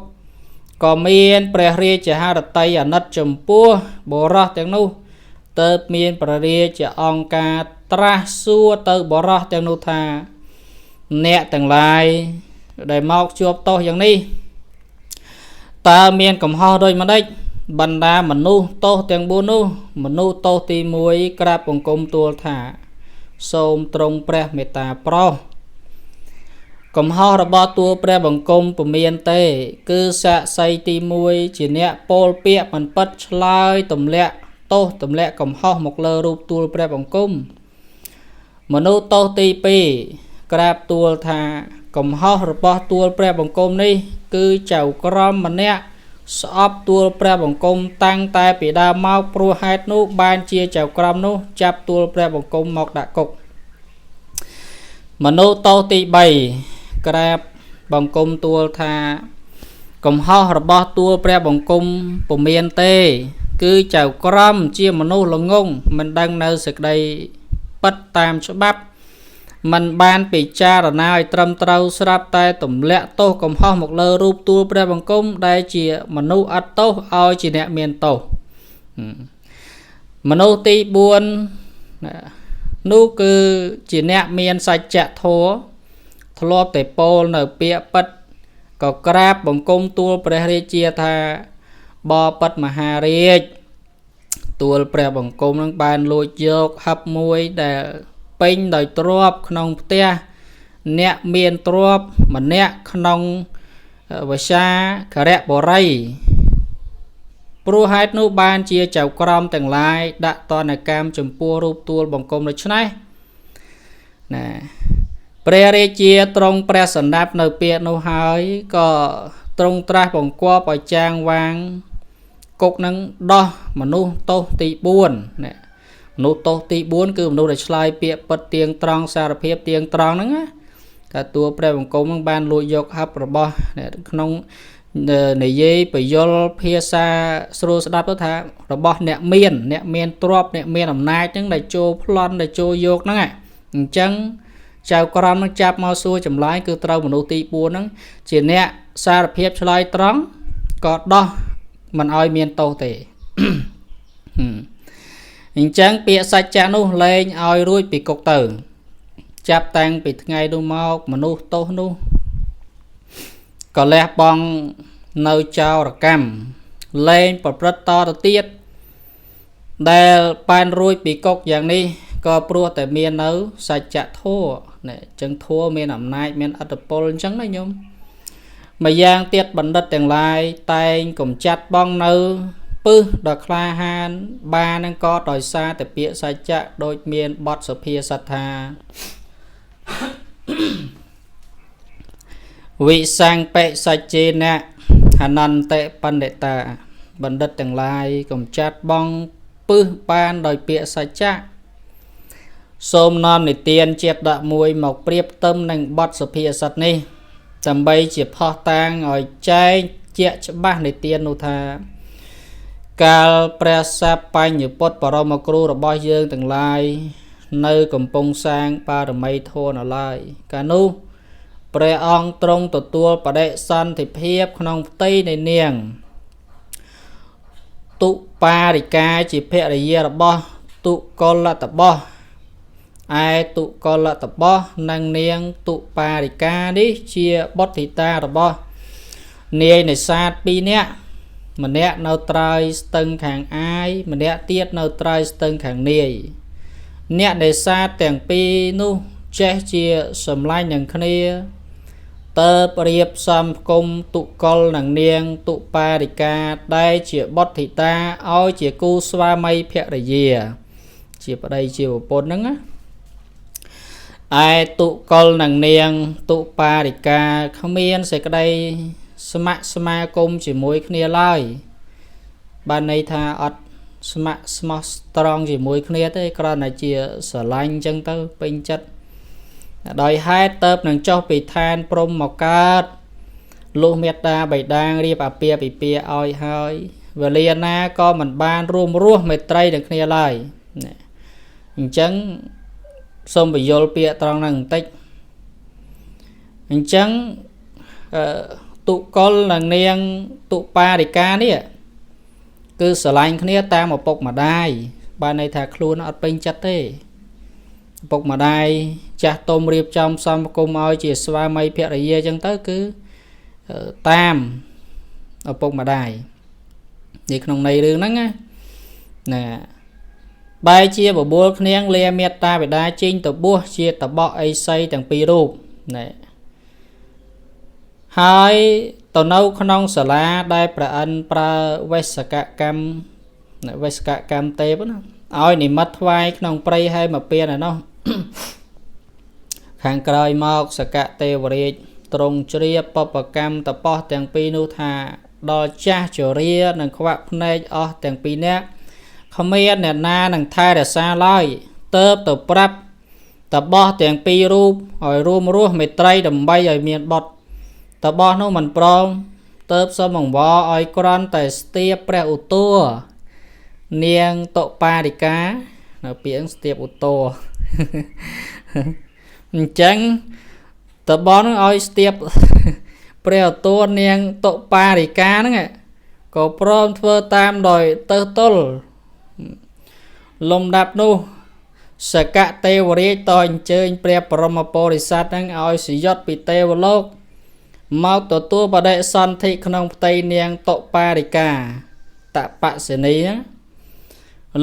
Speaker 1: ក៏មានព្រះរាជហឫទ័យអាណិតចំពោះបរិសទាំងនោះទៅមានព្រះរាជអង្គការត្រាស់សួរទៅបរិសទាំងនោះថាអ្នកទាំងឡាយដែលមកជួបទោសយ៉ាងនេះតើមានកំហុសដូចម្ដេចបណ្ដាមនុស្សទោសទាំង4នោះមនុស្សទោសទី1ក្រាបបង្គំទូលថាសូមទ្រង់ព្រះមេត្តាប្រោសកំហុសរបស់តួព្រះបង្គំពុំមានទេគឺសាក្សីទី1ជាអ្នកពោលពាក្យមិនពិតឆ្លើយទម្លាក់ទោសទម្លាក់កំហុសមកលើរូបទូលព្រះបង្គំមនុស្សទោសទី2ក្រាបទូលថាកំហុសរបស់ទូលព្រះបង្គំនេះគឺចៅក្រមម្នាក់ស្អប់ទូលព្រះបង្គំតាំងតែពីដើមមកព្រោះហេតុនោះបានជាចៅក្រមនោះចាប់ទូលព្រះបង្គំមកដាក់គុកមនុស្សទោសទី3ក្រាបបង្គំទូលថាកំហុសរបស់ទូលព្រះបង្គំពុំមានទេគឺចៅក្រមជាមនុស្សល្ងងមិនដឹងនៅសេចក្តីពិតតាមច្បាប់មិនបានពិចារណាឲ្យត្រឹមត្រូវស្រាប់តែទម្លាក់ទោសកំហុសមកលើរូបទូលព្រះបង្គំដែលជាមនុស្សអត់ទោសឲ្យជាអ្នកមានទោសមនុស្សទី4នោះគឺជាអ្នកមានសច្ចធម៌ធ្លាប់តែពោលនៅពាក្យពិតក៏ក្រាបបង្គំទូលព្រះរាជាថាបបិទ្ធមហារាជទូលព្រះបង្គំនឹងបានលួចយកហឹបមួយដែលពេញដោយទ្រព្យក្នុងផ្ទះអ្នកមានទ្រព្យម្នាក់ក្នុងវសាខរបុរីព្រោះហេតុនោះបានជាចៅក្រមទាំងឡាយដាក់ទណ្ឌកម្មចំពោះរូបទូលបង្គំដូច្នេះណាព្រះរាជាទ្រង់ព្រះសម្ដាប់នៅពាក្យនោះហើយក៏ទ្រង់ត្រាស់បង្គាប់ឲ្យចាងវាងគុកនឹងដោះមនុស្សទោសទី4ណាមនុស្សទោសទី4គឺមនុស្សដែលឆ្លើយពាក្យពិតទៀងត្រង់សារភាពទៀងត្រង់ហ្នឹងណាថាតួព្រះបង្គំនឹងបានលួចយកហឹបរបស់ក្នុងនិយាយពយលភាសាស្រួលស្ដាប់ទៅថារបស់អ្នកមានអ្នកមានទ្រព្យអ្នកមានអំណាចហ្នឹងដែលចូលប្លន់ដែលចូលយកហ្នឹងអញ្ចឹងចៅក្រមនឹងចាប់មកសួរចម្លើយគឺត្រូវមនុស្សទី4ហ្នឹងជាអ្នកសារភាពឆ្លើយត្រង់ក៏ដោះមិនឲ្យមានទោសទេអញ្ចឹងពាក្យសច្ចៈនោះលែងឲ្យរួចពីគុកទៅចាប់តាំងពីថ្ងៃនោះមកមនុស្សទោសនោះក៏លះបង់នៅចោរកម្មលែងប្រព្រឹត្តតទៅទៀតដែលបានរួចពីគុកយ៉ាងនេះក៏ព្រោះតែមាននៅសច្ចធម៌ណែអញ្ចឹងធម៌មានអំណាចមានឥទ្ធិពលអញ្ចឹងណាញោមម្យ៉ាងទៀតបណ្ឌិតទាំងឡាយតែងកំចាត់បងនៅពឹសដ៏ក្លាហានបាននឹងក៏ដោយសារតែពាក្យសច្ចៈដូចមានបទសុភាសិតថាវិសង្បិសច្ចេនៈអនន្តិបណ្ឌិតាបណ្ឌិតទាំងឡាយកំចាត់បងពឹសបានដោយពាក្យសច្ចៈសូមនាំនិទានជាតមួយមកប្រៀបផ្ទឹមនឹងបទសុភាសិតនេះដើម្បីជាផុសតាងឲ្យចែងជាក់ច្បាស់និទាននោះថាកាលព្រះសបញ្ញពុទ្ធបរមគ្រូរបស់យើងទាំងឡាយនៅកំពុងសាងបារមីធម៌នៅឡើយកាលនោះព្រះអង្គទ្រង់ទទួលបដិសន្ធិភាពក្នុងផ្ទៃនៃនាងទុបារិកាជាភរិយារបស់ទុកលតបោះឯទុកលតបោះនិងនាងទុបារិកានេះជាបុត្រធីតារបស់នាយនេសាទ2នាក់ម្នាក់នៅត្រើយស្ទឹងខាងអាយម្នាក់ទៀតនៅត្រើយស្ទឹងខាងនាយអ្នកនេសាទទាំងពីរនោះចេះជាសម្លាញ់នឹងគ្នាតើប្រៀបសំគុំទុកលនឹងនាងទុបារិកាដែលជាបុត្រធីតាឲ្យជាគូស្វាមីភរិយាជាប្តីជាប្រពន្ធហ្នឹងណា ឯទុកុលនិងនាងទុបារិកាគ្មានសេចក្តីស្ម័គ្រស្មាគមជាមួយគ្នាឡើយបានន័យថាអត់ស្ម័គ្រស្មោះត្រង់ជាមួយគ្នាទេគ្រាន់តែជាស្រឡាញ់អញ្ចឹងទៅពេញចិត្តដោយហេតុទៅនឹងចុះពីឋានព្រំមកកើតលុះមេត្តាបិតារៀបអាពាហ៍ពិពាហ៍ឲ្យហើយវេលាណាក៏មិនបានរួមរស់មេត្រីនឹងគ្នាឡើយណាអញ្ចឹងសូមបញ្យល់ពាក្យត្រង់ហ្នឹងបន្តិចអញ្ចឹងទុកុលនិងនាងទុបារិកានេះគឺស្រឡាញ់គ្នាតាមឪពុកម្ដាយបានន័យថាខ្លួនអត់ពេញចិត្តទេឪពុកម្ដាយចាស់ទុំរៀបចំសំគមឲ្យជាស្វាមីភរិយាអញ្ចឹងទៅគឺតាមឪពុកម្ដាយនេះក្នុងន័យរឿងហ្នឹងណាណាបែជាបបួលគ្នាងលាមេត្តាបិតាចេញទៅបួសជាតបកអីសីទាំងពីររូបណែហើយទៅនៅក្នុងសាលាដែលព្រះឥន្ទប្រើវេសកកម្មវេសកកម្មទេពណាឲ្យនិមិត្តថ្វាយក្នុងព្រៃហើយមកពៀនឯណោះខាងក្រោយមកសកទេវរាជទ្រង់ជ្រាបបពកម្មតបោះទាំងពីរនោះថាដល់ចាស់ជរានិងខ្វាក់ភ្នែកអស់ទាំងពីរនាក់គ្មានអ្នកណានឹងថែរក្សាឡើយទៅទៅប្រាប់តបោះទាំងពីររូបឲ្យរួមរស់មេត្រីដើម្បីឲ្យមានបុត្រតបោះនោះមិនព្រមទៅសុំអង្វរឲ្យគ្រាន់តែស្ទាបព្រះឧទរនាងតុបារិកានៅពាក្យស្ទាបឧទរអញ្ចឹងតបោះនោះឲ្យស្ទាបព្រះឧទរនាងតុបារិកាហ្នឹងក៏ព្រមធ្វើតាមដោយទៅទល់លំដាប់នោះសកទេវរាជតអញ្ជើញព្រះបរមពុរិស័ទនឹងឲ្យសយត់ពីទេវលោកមកទទួលបដិសន្ធិក្នុងផ្ទៃនាងតុបារិកាតបសិនី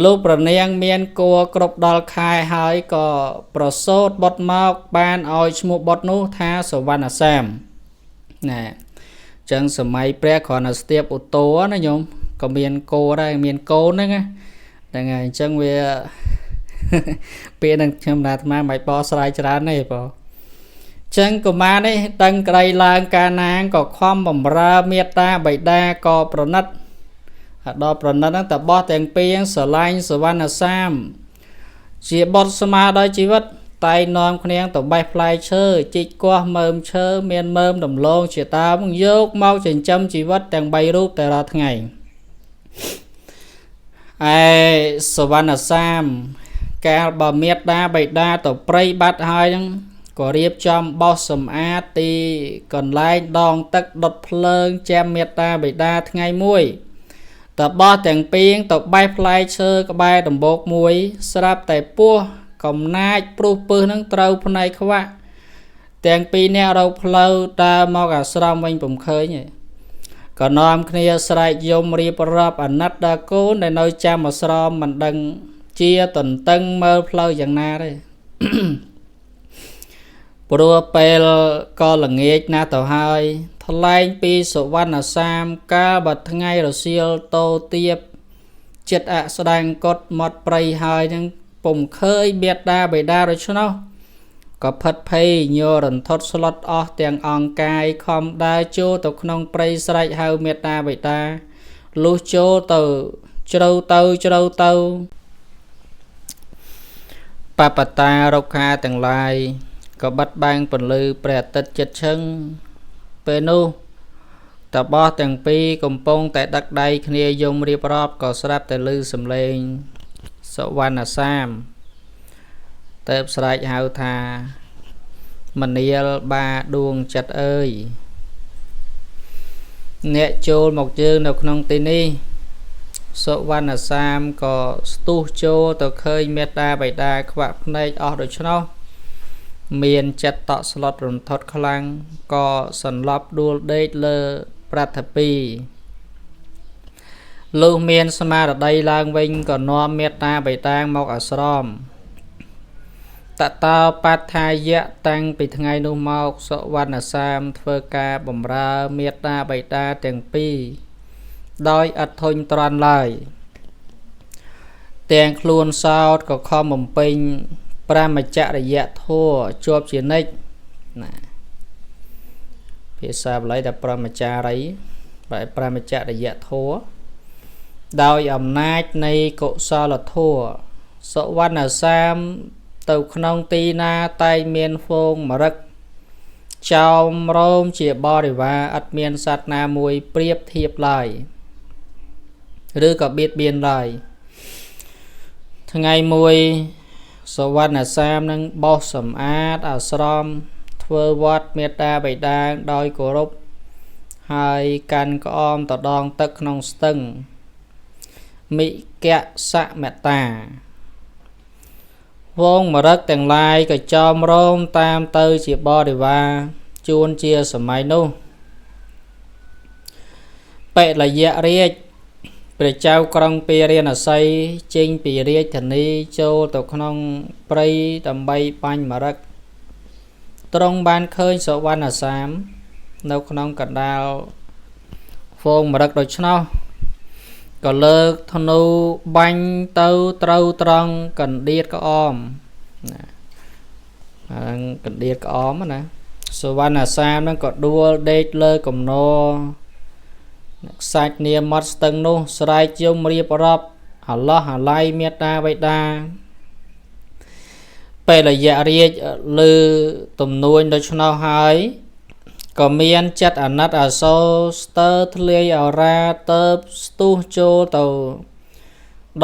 Speaker 1: លោកប្រនាងមានគួរគ្រប់ដល់ខែហើយក៏ប្រសូតបុត្រមកបានឲ្យឈ្មោះបុត្រនោះថាសវណ្ណសាមណែចឹងសម័យព្រះគ្រាន់តែស្ទាបឧទរណាញោមក៏មានគោដែរមានកូនហ្នឹងណាហ្នឹងហើយអញ្ចឹងវាពេលហ្នឹងខ្ញុំណាអាត្មាមិនបកស្រាយច្រើនទេបងចឹងកុមារនេះដឹងក្តីឡើងកាលណាក៏ខំបំរើមេត្តាបិតាក៏ប្រណិតដល់ប្រណិតហ្នឹងតបោះទាំងពីរស្រឡាញ់សវណ្ណសាមជាបុត្រស្មើដោយជីវិតតែងនាំគ្នាទៅបេះផ្លែឈើជីកគាស់មើមឈើមានមើមដំឡូងជាដើមយកមកចិញ្ចឹមជីវិតទាំង3រូបតែរាល់ថ្ងៃឯសវណ្ណសាមកាលបើមេត្តាបិតាទៅព្រៃបាត់ហើយហ្នឹងក៏រៀបចំបោសសម្អាតទីកន្លែងដងទឹកដុតភ្លើងចាំមេត្តាបិតាថ្ងៃមួយតបោះទាំងពីរទៅបេះផ្លែឈើក្បែរដំបូកមួយស្រាប់តែពោះកំណាចព្រុសពឹសនឹងត្រូវភ្នែកខ្វាក់ទាំងពីរនាក់រកផ្លូវដើរមកអាស្រមវិញពុំឃើញទេក៏នាំគ្នាស្រែកយំរៀបរាប់អាណិតដល់កូនដែលនៅចាំអាស្រមមិនដឹងជាទន្ទឹងមើលផ្លូវយ៉ាងណាទេព្រោះពេលក៏ល្ងាចណាស់ទៅហើយថ្លែងពីសុវណ្ណសាមកាលបើថ្ងៃរសៀលតោទៀបចិត្តអស្ដាងកត់មាត់ព្រៃហើយនឹងពុំឃើញមេត្តាបិតាដូច្នោះក៏ផិតភ័យញររន្ធត់ស្លុតអស់ទាំងអង្គកាយខំដើរចូលទៅក្នុងព្រៃស្រែកហៅមេត្តាបិតាលុះចូលទៅជ្រៅទៅជ្រៅទៅបបតារុក្ខាទាំងឡាយក៏បិទបាំងពន្លឺព្រះអាទិត្យចិត្តឈឹងពេលនោះតបោះទាំងពីរកំពុងតែដឹកដៃគ្នាយំរៀបរាប់ក៏ស្រាប់តែឮសំឡេងសុវណ្ណសាមទៅស្រែកហៅថាមនាលបាដួងចិត្តអើយអ្នកចូលមកយើងនៅក្នុងទីនេះសុវណ្ណសាមក៏ស្ទុះចូលទៅឃើញមេត្តាបិតាខ្វាក់ភ្នែកអស់ដូច្នោះមានចិត្តតក់ស្លុតរន្ធត់ខ្លាំងក៏សន្លប់ដួលដេកលើប្រថពីលុះមានស្មារតីឡើងវិញក៏នាំមេត្តាបិតាមកអាស្រមតតោបដ្ឋាយៈតាំងពីថ្ងៃនោះមកសុវណ្ណសាមធ្វើការបម្រើមេត្តាបិតាទាំងពីរដោយឥតធុញទ្រាន់ឡើយទាំងខ្លួនសោតក៏ខំបំពេញ ព្រហ្មចរិយធម៌ជាប់ជានិច្ចណាភាសាបាលីថាព្រហ្មចារីបែបព្រហ្មចរិយធម៌ដោយអំណាចនៃកុសលធម៌សុវណ្ណសាមទៅក្នុងទីណាតែងមានហ្វូងមរឹកចោមរោមជាបរិវារឥតមានសត្វណាមួយប្រៀបធៀបឡើយឬក៏បៀតបៀនឡើយថ្ងៃមួយសុវណ្ណសាមនឹងបោសសម្អាតអាស្រមធ្វើវត្តមេត្តាបិតាដោយគោរពហើយកាន់ក្អមតដងទឹកក្នុងស្ទឹងមិគសមតាវងមរឹកទាំងឡាយក៏ចោមរោមតាមទៅជាបរិវារជួនជាសម័យនោះបិលយៈរាជព្រះចៅក្រុងពារាណសីចេញពីរាជធានីចូលទៅក្នុងព្រៃដើម្បីបាញ់មរឹកទ្រង់បានឃើញសុវណ្ណសាមនៅក្នុងកណ្ដាលហ្វូងមរឹកដូច្នោះក៏លើកធ្នូបាញ់ទៅត្រូវត្រង់កណ្ដៀតក្អមណាហ្នឹងកណ្ដៀតក្អមណាសុវណ្ណសាមហ្នឹងក៏ដួលដេកលើគំនរខ្សាច់នាមាត់ស្ទឹងនោះស្រែកយំរៀបរាប់អាឡោះអាល័យមេត្តាបិតាពេលយៈរាជលើទំនួញដូច្នោះហើយក៏មានចិត្តអាណិតអាសូរស្ទើរធ្លាយអរាទៅស្ទុះចូលទៅ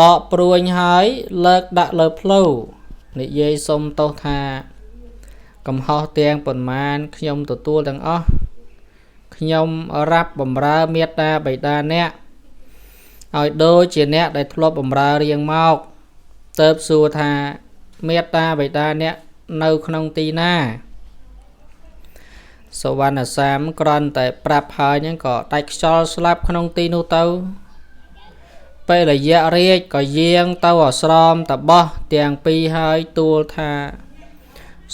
Speaker 1: ដកព្រួញហើយលើកដាក់លើផ្លូវនិយាយសុំទោសថាកំហុសទាំងប៉ុន្មានខ្ញុំទទួលទាំងអស់ខ្ញុំរាប់បំរើមេត្តាបិតាអ្នកឲ្យដូចជាអ្នកដែលធ្លាប់បំរើរៀងមកទៅសួរថាមេត្តាបិតាអ្នកនៅក្នុងទីណាសុវណ្ណសាមគ្រាន់តែប្រាប់ហើយហ្នឹងក៏ដាច់ខ្យល់ស្លាប់ក្នុងទីនោះទៅពេលរយៈរាជក៏យាងទៅអាស្រមតបោះទាំងពីរហើយទូលថា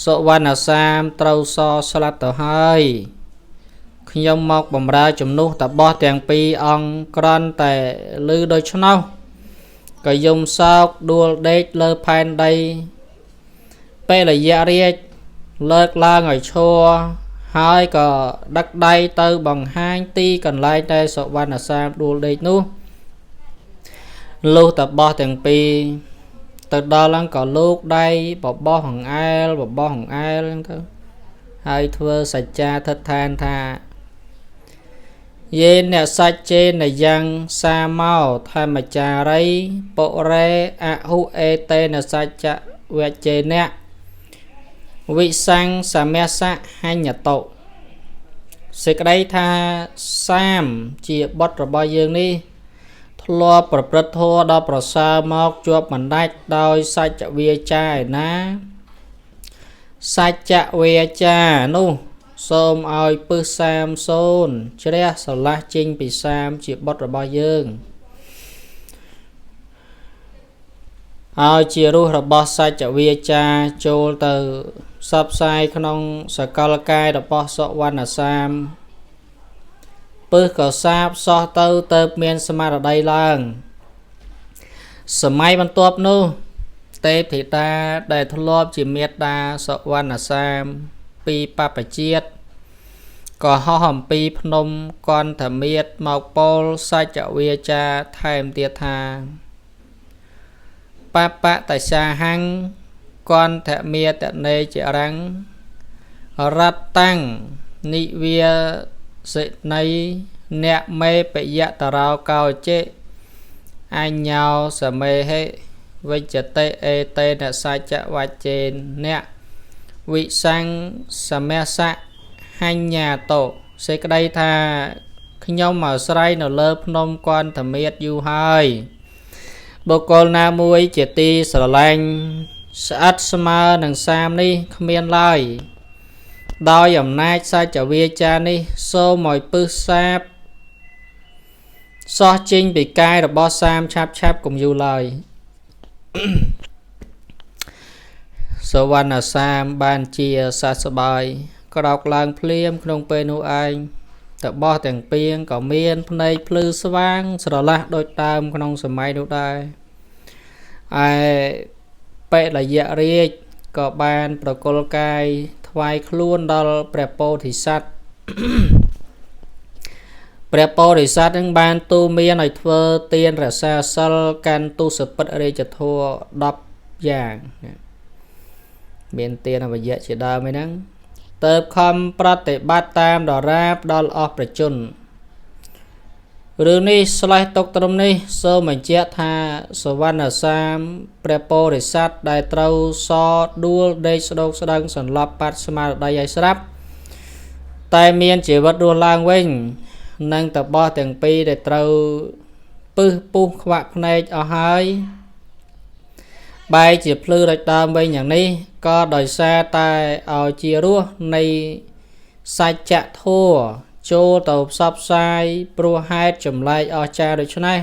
Speaker 1: សុវណ្ណសាមត្រូវសស្លាប់ទៅហើយខ្ញុំមកបំរើជំនួសតបោះទាំងពីរអង្គគ្រាន់តែឮដូច្នោះក៏យំសោកដួលដេកលើផែនដីពេលរយៈរាជលើកឡើងឲ្យឈរហើយក៏ដឹកដៃទៅបង្ហាញទីកន្លែងដែលសុវណ្ណសាមដួលដេកនោះលុះតបោះទាំងពីរទៅដល់ហ្នឹងក៏លោកដៃបបោះអង្អែលបបោះអង្អែលហ្នឹងទៅហើយធ្វើសច្ចាធិដ្ឋានថាយេនសច្ចេនយ៉ាងសាមោធម្មចារីបុរេអហុអេតេនសច្ចវជេនៈវិសង្សមសហញ្ញតុសេចក្តីថាសាមជាបុត្ររបស់យើងនេះធ្លាប់ប្រព្រឹត្តធម៌ដ៏ប្រសើរមកជាប់មិនដាច់ដោយសច្ចវាចាឯណាសច្ចវាចានោះសូមឲ្យពឹសសាមសូនជ្រះស្រឡះចេញពីសាមជាបុត្ររបស់យើងឲ្យជារសរបស់សច្ចវាចាចូលទៅផ្សព្វផ្សាយក្នុងសកលកាយរបស់សុវណ្ណសាមពឹសក៏សាបសោះទៅទៅមានស្មារតីឡើងសម័យបន្ទាប់នោះទេពធីតាដែលធ្លាប់ជាមេត្តាសុវណ្ណសាមពីបព្វជាតិក៏ហោះអំពីភ្នំកន្ធមាត្រមកពោលសច្ចវាចាថែមទៀតថាបបតសាហੰកន្ធមាតនេចរੰរតតាំងនិវាសិណីអ្នកមេបយតរោកោចេអញ្ញោសមេហិវិជ្ជតិអេតេនសច្ចវច្ចេនៈវិសង្សមសហញ្ញាតោសេចក្តីថាខ្ញុំអាស្រ័យនៅលើភ្នំកន្ធមាត្រយូរហើយបុគ្គលណាមួយជាទីស្រឡាញ់ស្អិតស្មើនឹងសាមនេះគ្មានឡើយដោយអំណាចសច្ចវាចានេះសូមឲ្យពឹសសាបសោះចេញពីកាយរបស់សាមឆាប់ឆាប់កុំយូរឡើយសុវណ្ណសាមបានជាសះស្បើយក្រោកឡើងភ្លាមក្នុងពេលនោះឯងតបោះទាំងពីងក៏មានភ្នែកភ្លឺស្វាងស្រឡះដូចដើមក្នុងសម័យនោះដែរឯបិលយៈរាជ ក៏បានប្រគល់កាយថ្វាយខ្លួនដល់ព្រះពោធិសត្វព្រះពោធិសត្វនឹងបានទូមានឲ្យធ្វើទានរក្សាសិលកាន់ទុសពិតរាជធម៌10យ៉ាងមានទានអវយៈជាដើមឯហ្នឹងទៅខំប្រតិបត្តិតាមដរាបដល់អស់ប្រជជនរឿងនេះស្លេះទុកត្រឹមនេះសូមបញ្ជាក់ថាសវណ្ណសាមព្រះពោធិសត្វដែលត្រូវសដួលដេកស្ដោកស្ដឹងសន្លប់បាត់ស្មារតីឲ្យស្រាប់តែមានជីវិតរស់ឡើងវិញនិងតបោះទាំងពីរដែលត្រូវពឹសពុះខ្វាក់ភ្នែកអស់ហើយបែរជាភ្លឺដូចដើមវិញយ៉ាងនេះក៏ដោយសារតែឲ្យជារសនៃសច្ចធម៌ចូលទៅផ្សព្វផ្សាយព្រោះហេតុចម្លែកអស្ចារ្យដូច្នេះ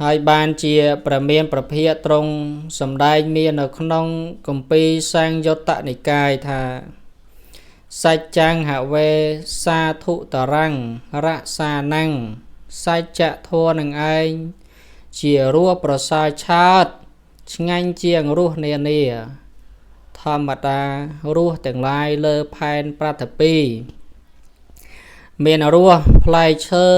Speaker 1: ហើយបានជាព្រះមានប្រភាកទ្រង់សម្ដែងមាននៅក្នុងគម្ពីរសង្យុត្តនិកាយថាសច្ចੰហវេសាធុតរੰរសានੰសច្ចធម៌នឹងឯងជារសប្រសើរឆើតឆ្ងាញ់ជាងរសនានាធម្មតារសទាំងឡាយលើផែនប្រថពីមានរសផ្លែឈើ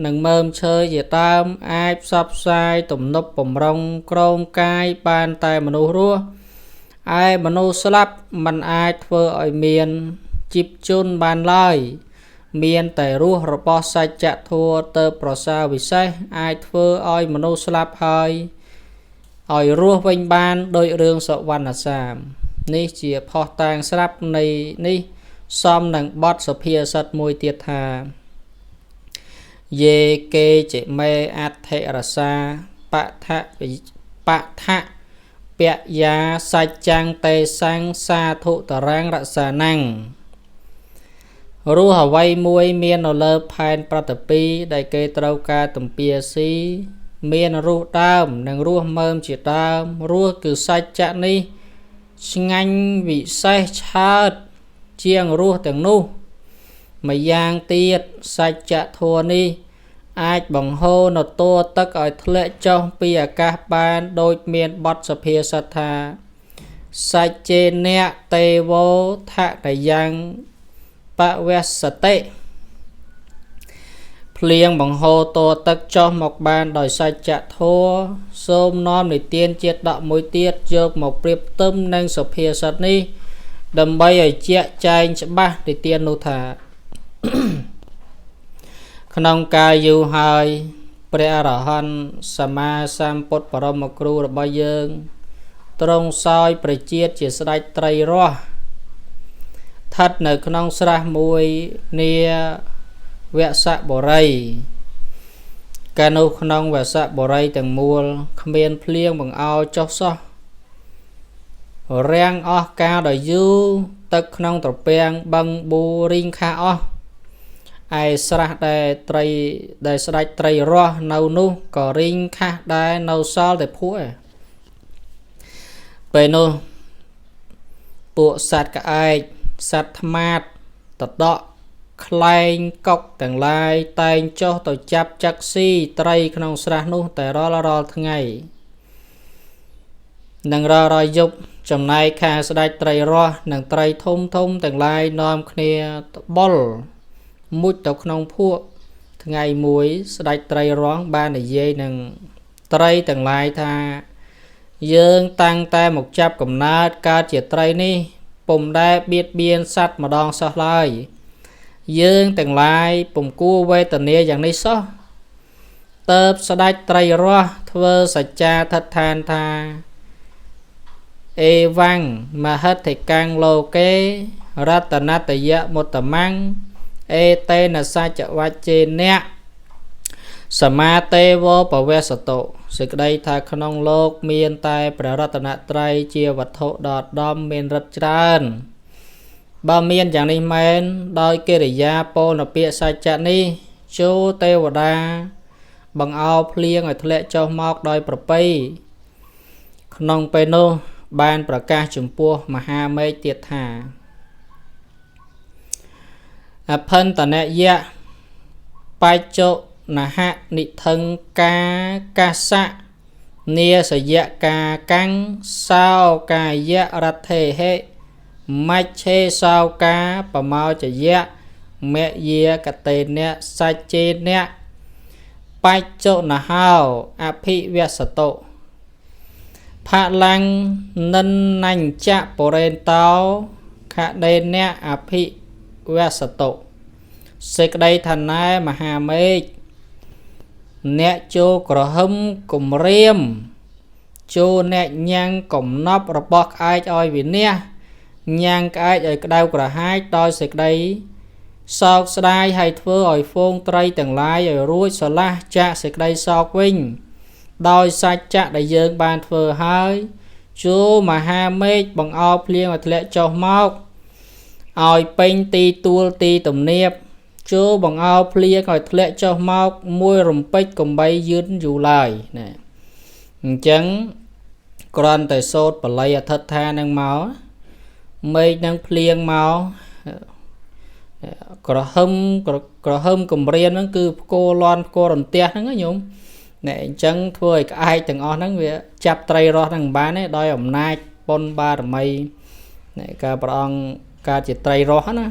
Speaker 1: និងមើមឈើជាដើមអាចផ្សព្វផ្សាយទំនប់បំរុងក្រងកាយបានតែមនុស្សរស់ឯមនុស្សស្លាប់មិនអាចធ្វើឲ្យមានជីពជនបានឡើយមានតែរសរបស់សច្ចធម៌ទៅប្រសើរវិសេសអាចធ្វើឲ្យមនុស្សស្លាប់ហើយឲ្យរស់វិញបានដោយរឿងសវណ្ណសាមនេះជាផុសតាងស្រាប់នៃនេះសមនឹងបទសុភាសិតមួយទៀតថាយេកេចិមេអដ្ឋិរសាបថបថពយាសច្ចੰតេសੰសាធុតរੰរសានੰរសអ្វីមួយមាននៅលើផែនប្រតិពីដែលគេត្រូវការទំពាស៊ីមានរសដើមនិងរសមើមជាដើមរសគឺសច្ចៈនេះឆ្ងាញ់វិសេសឆើតជាងរសទាំងនោះម្យ៉ាងទៀតសច្ចធម៌នេះអាចបង្ហូរនៅតួទឹកឲ្យធ្លាក់ចុះពីអាកាសបានដូចមានបទសុភាសិតថាសច្ចេនៈទេវោថតយ៉ាងបវសតិភ្លៀងបង្ហូរតទឹកចុះមកបានដោយសច្ចធម៌សូមនាំនិទានជាតិដកមួយទៀតយកមកប្រៀបផ្ទឹមនឹងសុភាសិតនេះដើម្បីឲ្យជាក់ចែងច្បាស់និទាននោះថាក្នុងកាលយូរហើយព្រះអរហន្តសម្មាសម្ពុទ្ធបរមគ្រូរបស់យើងទ្រង់សោយព្រះជាតិជាស្ដេចត្រីរស់ស្ថិតនៅក្នុងស្រះមួយនាវសបុរីកាលនោះក្នុងវសបុរីទាំងមូលគ្មានភ្លៀងបង្អោចុះសោះរាំងអស់កាលដោយយូរទឹកក្នុងត្រពាំងបឹងបួរីងខាអស់ឯស្រះដែលត្រីដែលស្ដេចត្រីរស់នៅនោះក៏រីងខាស់ដែរនៅសល់តែភក់ឯពេលនោះពួកសត្វក្អែកសត្វត្មាតតដក់ខ្លែងកុកទាំងឡាយតែងចុះទៅចាប់ចឹកស៊ីត្រីក្នុងស្រះនោះតែរាល់ថ្ងៃនិងរាល់យប់ចំណែកខាស្ដេចត្រីរស់និងត្រីធំធំទាំងឡាយនាំគ្នាត្បុលមុជទៅក្នុងភក់ថ្ងៃមួយស្ដេចត្រីរស់បាននិយាយនឹងត្រីទាំងឡាយថាយើងតាំងតែមកចាប់កំណើតកើតជាត្រីនេះពុំដែលបៀតបៀនសត្វម្ដងសោះឡើយយើងទាំងឡាយពុំគួរវេទនាយ៉ាងនេះសោះតើបស្ដេចត្រីរស់ធ្វើសច្ចាធិដ្ឋានថាអេវ៉ាំងមហិទ្ធិកាំងលោកេរតនតយមុត្តមੰអេតេនសច្ចវច្ចេនៈសមាទេវោបវសតុសេចក្តីថាក្នុងលោកមានតែព្រះរតនត្រ័យជាវត្ថុដ៏ឧត្តមមានឫទ្ធិច្រើនបើមានយ៉ាងនេះមែនដោយកិរិយាពោលនៅពាក្យសច្ចៈនេះចូលទេវតាបង្អោភ្លៀងឲ្យធ្លាក់ចុះមកដោយប្រពៃក្នុងពេលនោះបានប្រកាសចំពោះមហាមេឃទៀតថាអភិន្តនយៈបច្ចុនហនិធិង្កាកាសៈ នាសយកាកាំងសោកាយរដ្ឋេហិមច្ឆេសោកាបមោចយៈមយាកតេនៈសច្ចេនៈបច្ចុនហោអភិវសតុផលាំងនិននញ្ចៈបរិន្តោខដេនៈអភិវសតុសេចក្តីឋានែមហាមេឃអ្នកចូលក្រហឹមគំរាមចូលអ្នកញ៉ាំងកំណប់របស់ក្អែកឲ្យវិនាសញ៉ាំងក្អែកឲ្យក្តៅក្រហាយដោយសេចក្តីសោកស្ដាយហើយធ្វើឲ្យហ្វូងត្រីទាំងឡាយឲ្យរួចស្រឡះចាកសេចក្តីសោកវិញដោយសច្ចៈដែលយើងបានធ្វើហើយចូលមហាមេឃបង្អោភ្លៀងឲ្យធ្លាក់ចុះមកឲ្យពេញទីទួលទីទំនាបចូលបង្អោភ្លៀងឲ្យធ្លាក់ចុះមកមួយរំពេចកំបីយឺនយូរឡើយណាអញ្ចឹងគ្រាន់តែសូត្របល័យអធិដ្ឋាននឹងមកមេឃនឹងភ្លៀងមកក្រហឹមក្រហឹមគម្រាមហ្នឹងគឺផ្គរលាន់ផ្គររន្ទះហ្នឹងណាញោមណែអញ្ចឹងធ្វើឲ្យក្អែកទាំងអស់ហ្នឹងវាចាប់ត្រីរស់ហ្នឹងមិនបានទេដោយអំណាចបុណ្យបារមីណែការព្រះអង្គកើតជាត្រីរស់ណា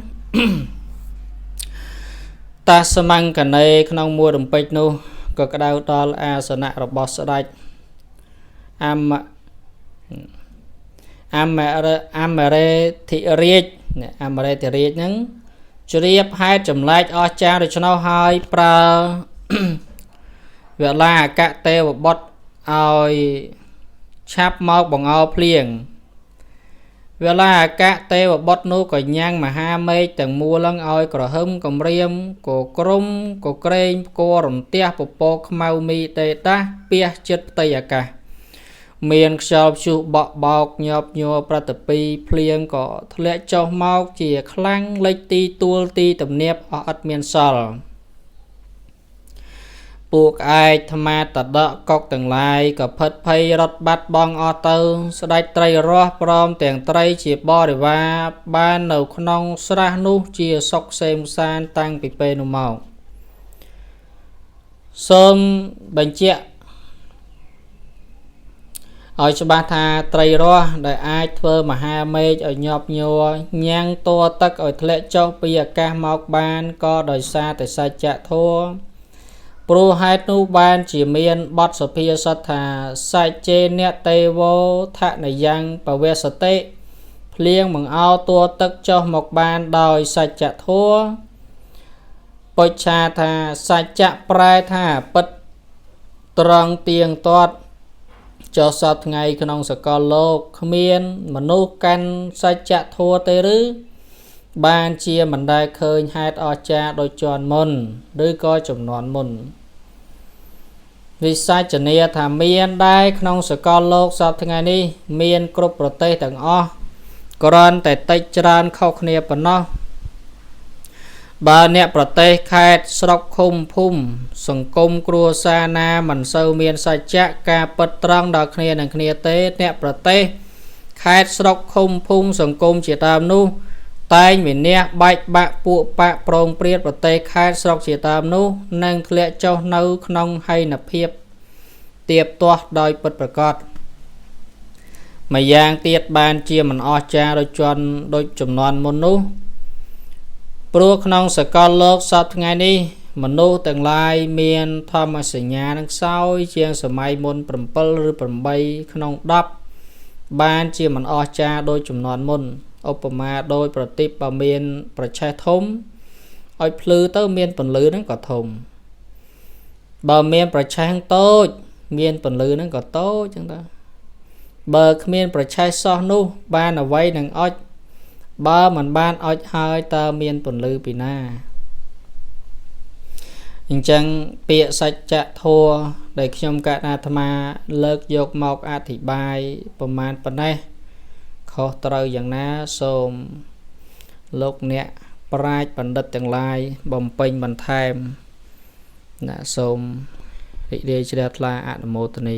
Speaker 1: តាសមង្គណេក្នុងមួយរំពេចនោះក៏ក្តៅដល់អាសនៈរបស់ស្ដេចអមអមរអមរេធិរាជអមរេធិរាជហ្នឹងជ្រាបហេតុចម្លែកអស្ចារ្យដូច្នោះហើយប្រើវលាអកតេវបុត្រឲ្យឆាប់មកបង្អោភ្លៀងវលាអកតេវបុត្រនោះក៏ញ៉ាំងមហាមេឃទាំងមូលឡើងឲ្យក្រហឹមគម្រាមក៏ក្រុមក៏ក្រែងផ្គររន្ទះពពកខ្មៅមីតេតាពះចិត្តផ្ទៃអាកាសមានខ្យល់ព្យុះបក់បោកញាប់ញ័រប្រតិពីភ្លៀងក៏ធ្លាក់ចុះមកជាខ្លាំងលិចទីទួលទីទំនាបអស់ឥតមានសល់ពួកក្អែកថ្មាតដកកុកទាំងឡាយក៏ផិតភ័យរត់បាត់បង់អស់ទៅស្ដេចត្រីរស់ព្រមទាំងត្រីជាបរិវារបាននៅក្នុងស្រះនោះជាសុខសេមសានតាំងពីពេលនោះមកសូមបញ្ជាក់ឲ្យច្បាស់ថាត្រីរស់ដែលអាចធ្វើមហាមេឃឲ្យញាប់ញ័រញ៉ាំងតួទឹកឲ្យធ្លាក់ចុះពីអាកាសមកបានក៏ដោយសារតែសច្ចធម៌ព្រោះហេតុនោះបានជាមានបទសុភាសិតថាសច្ចេនៈទេវោថនយ៉ាងបវសតិភ្លៀងបង្អោតួទឹកចុះមកបានដោយសច្ចធម៌ពុច្ឆាថាសច្ចៈប្រែថាពិតត្រង់ទៀងទាត់ចុះសពថ្ងៃក្នុងសកលលោកគ្មានមនុស្សកាន់សច្ចធម៌ទេឬបានជាមិនដែលឃើញហេតុអស្ចារ្យដូចជាន់មុនឬក៏ចំនួនមុនវិសាចនាថាមានដែរក្នុងសកលលោកសពថ្ងៃនេះមានគ្រប់ប្រទេសទាំងអស់គ្រាន់តែតិចច្រើនខុសគ្នាប៉ុណ្ណោះបើអ្នកប្រទេសខេត្តស្រុកឃុំភូមិសង្គមគ្រួសារណាមិនសូវមានសច្ចៈការពិតត្រង់ដល់គ្នានឹងគ្នាទេអ្នកប្រទេសខេត្តស្រុកឃុំភូមិសង្គមជាដើមនោះតែងវិនាសបែកបាក់ពួកបាក់ប្រងព្រាតប្រទេសខេត្តស្រុកជាដើមនោះនឹងធ្លាក់ចុះនៅក្នុងហីនភាពទៀបទាស់ដោយពិតប្រាកដម្យ៉ាងទៀតបានជាមិនអស្ចារ្យដូចជាន់ដូចចំនួនមុននោះព្រោះក្នុងសកលលោកសពថ្ងៃនេះមនុស្សទាំងឡាយមានធម្មសញ្ញានឹងខ្សោយជាងសម័យមុន7ឬ8ក្នុង10បានជាមិនអស្ចារ្យដូចចំនួនមុនឧបមាដោយប្រតិបបើមានប្រឆេះធំឲ្យភ្លឺទៅមានពន្លឺហ្នឹងក៏ធំបើមានប្រឆេះតូចមានពន្លឺហ្នឹងក៏តូចចឹងទៅបើគ្មានប្រឆេះសោះនោះបានអ្វីនឹងអុចបើមិនបានអុចហើយតើមានពន្លឺពីណាអញ្ចឹងពាក្យសច្ចធម៌ដែលខ្ញុំកណាអាត្មាលើកយកមកអធិប្បាយប្រមាណប៉ុណ្ណេះខុសត្រូវយ៉ាងណាសូមលោកអ្នកប្រាជ្ញបណ្ឌិតទាំងឡាយបំពេញបន្ថែមណាសូមរីករាយជ្រះថ្លាអនុមោទនា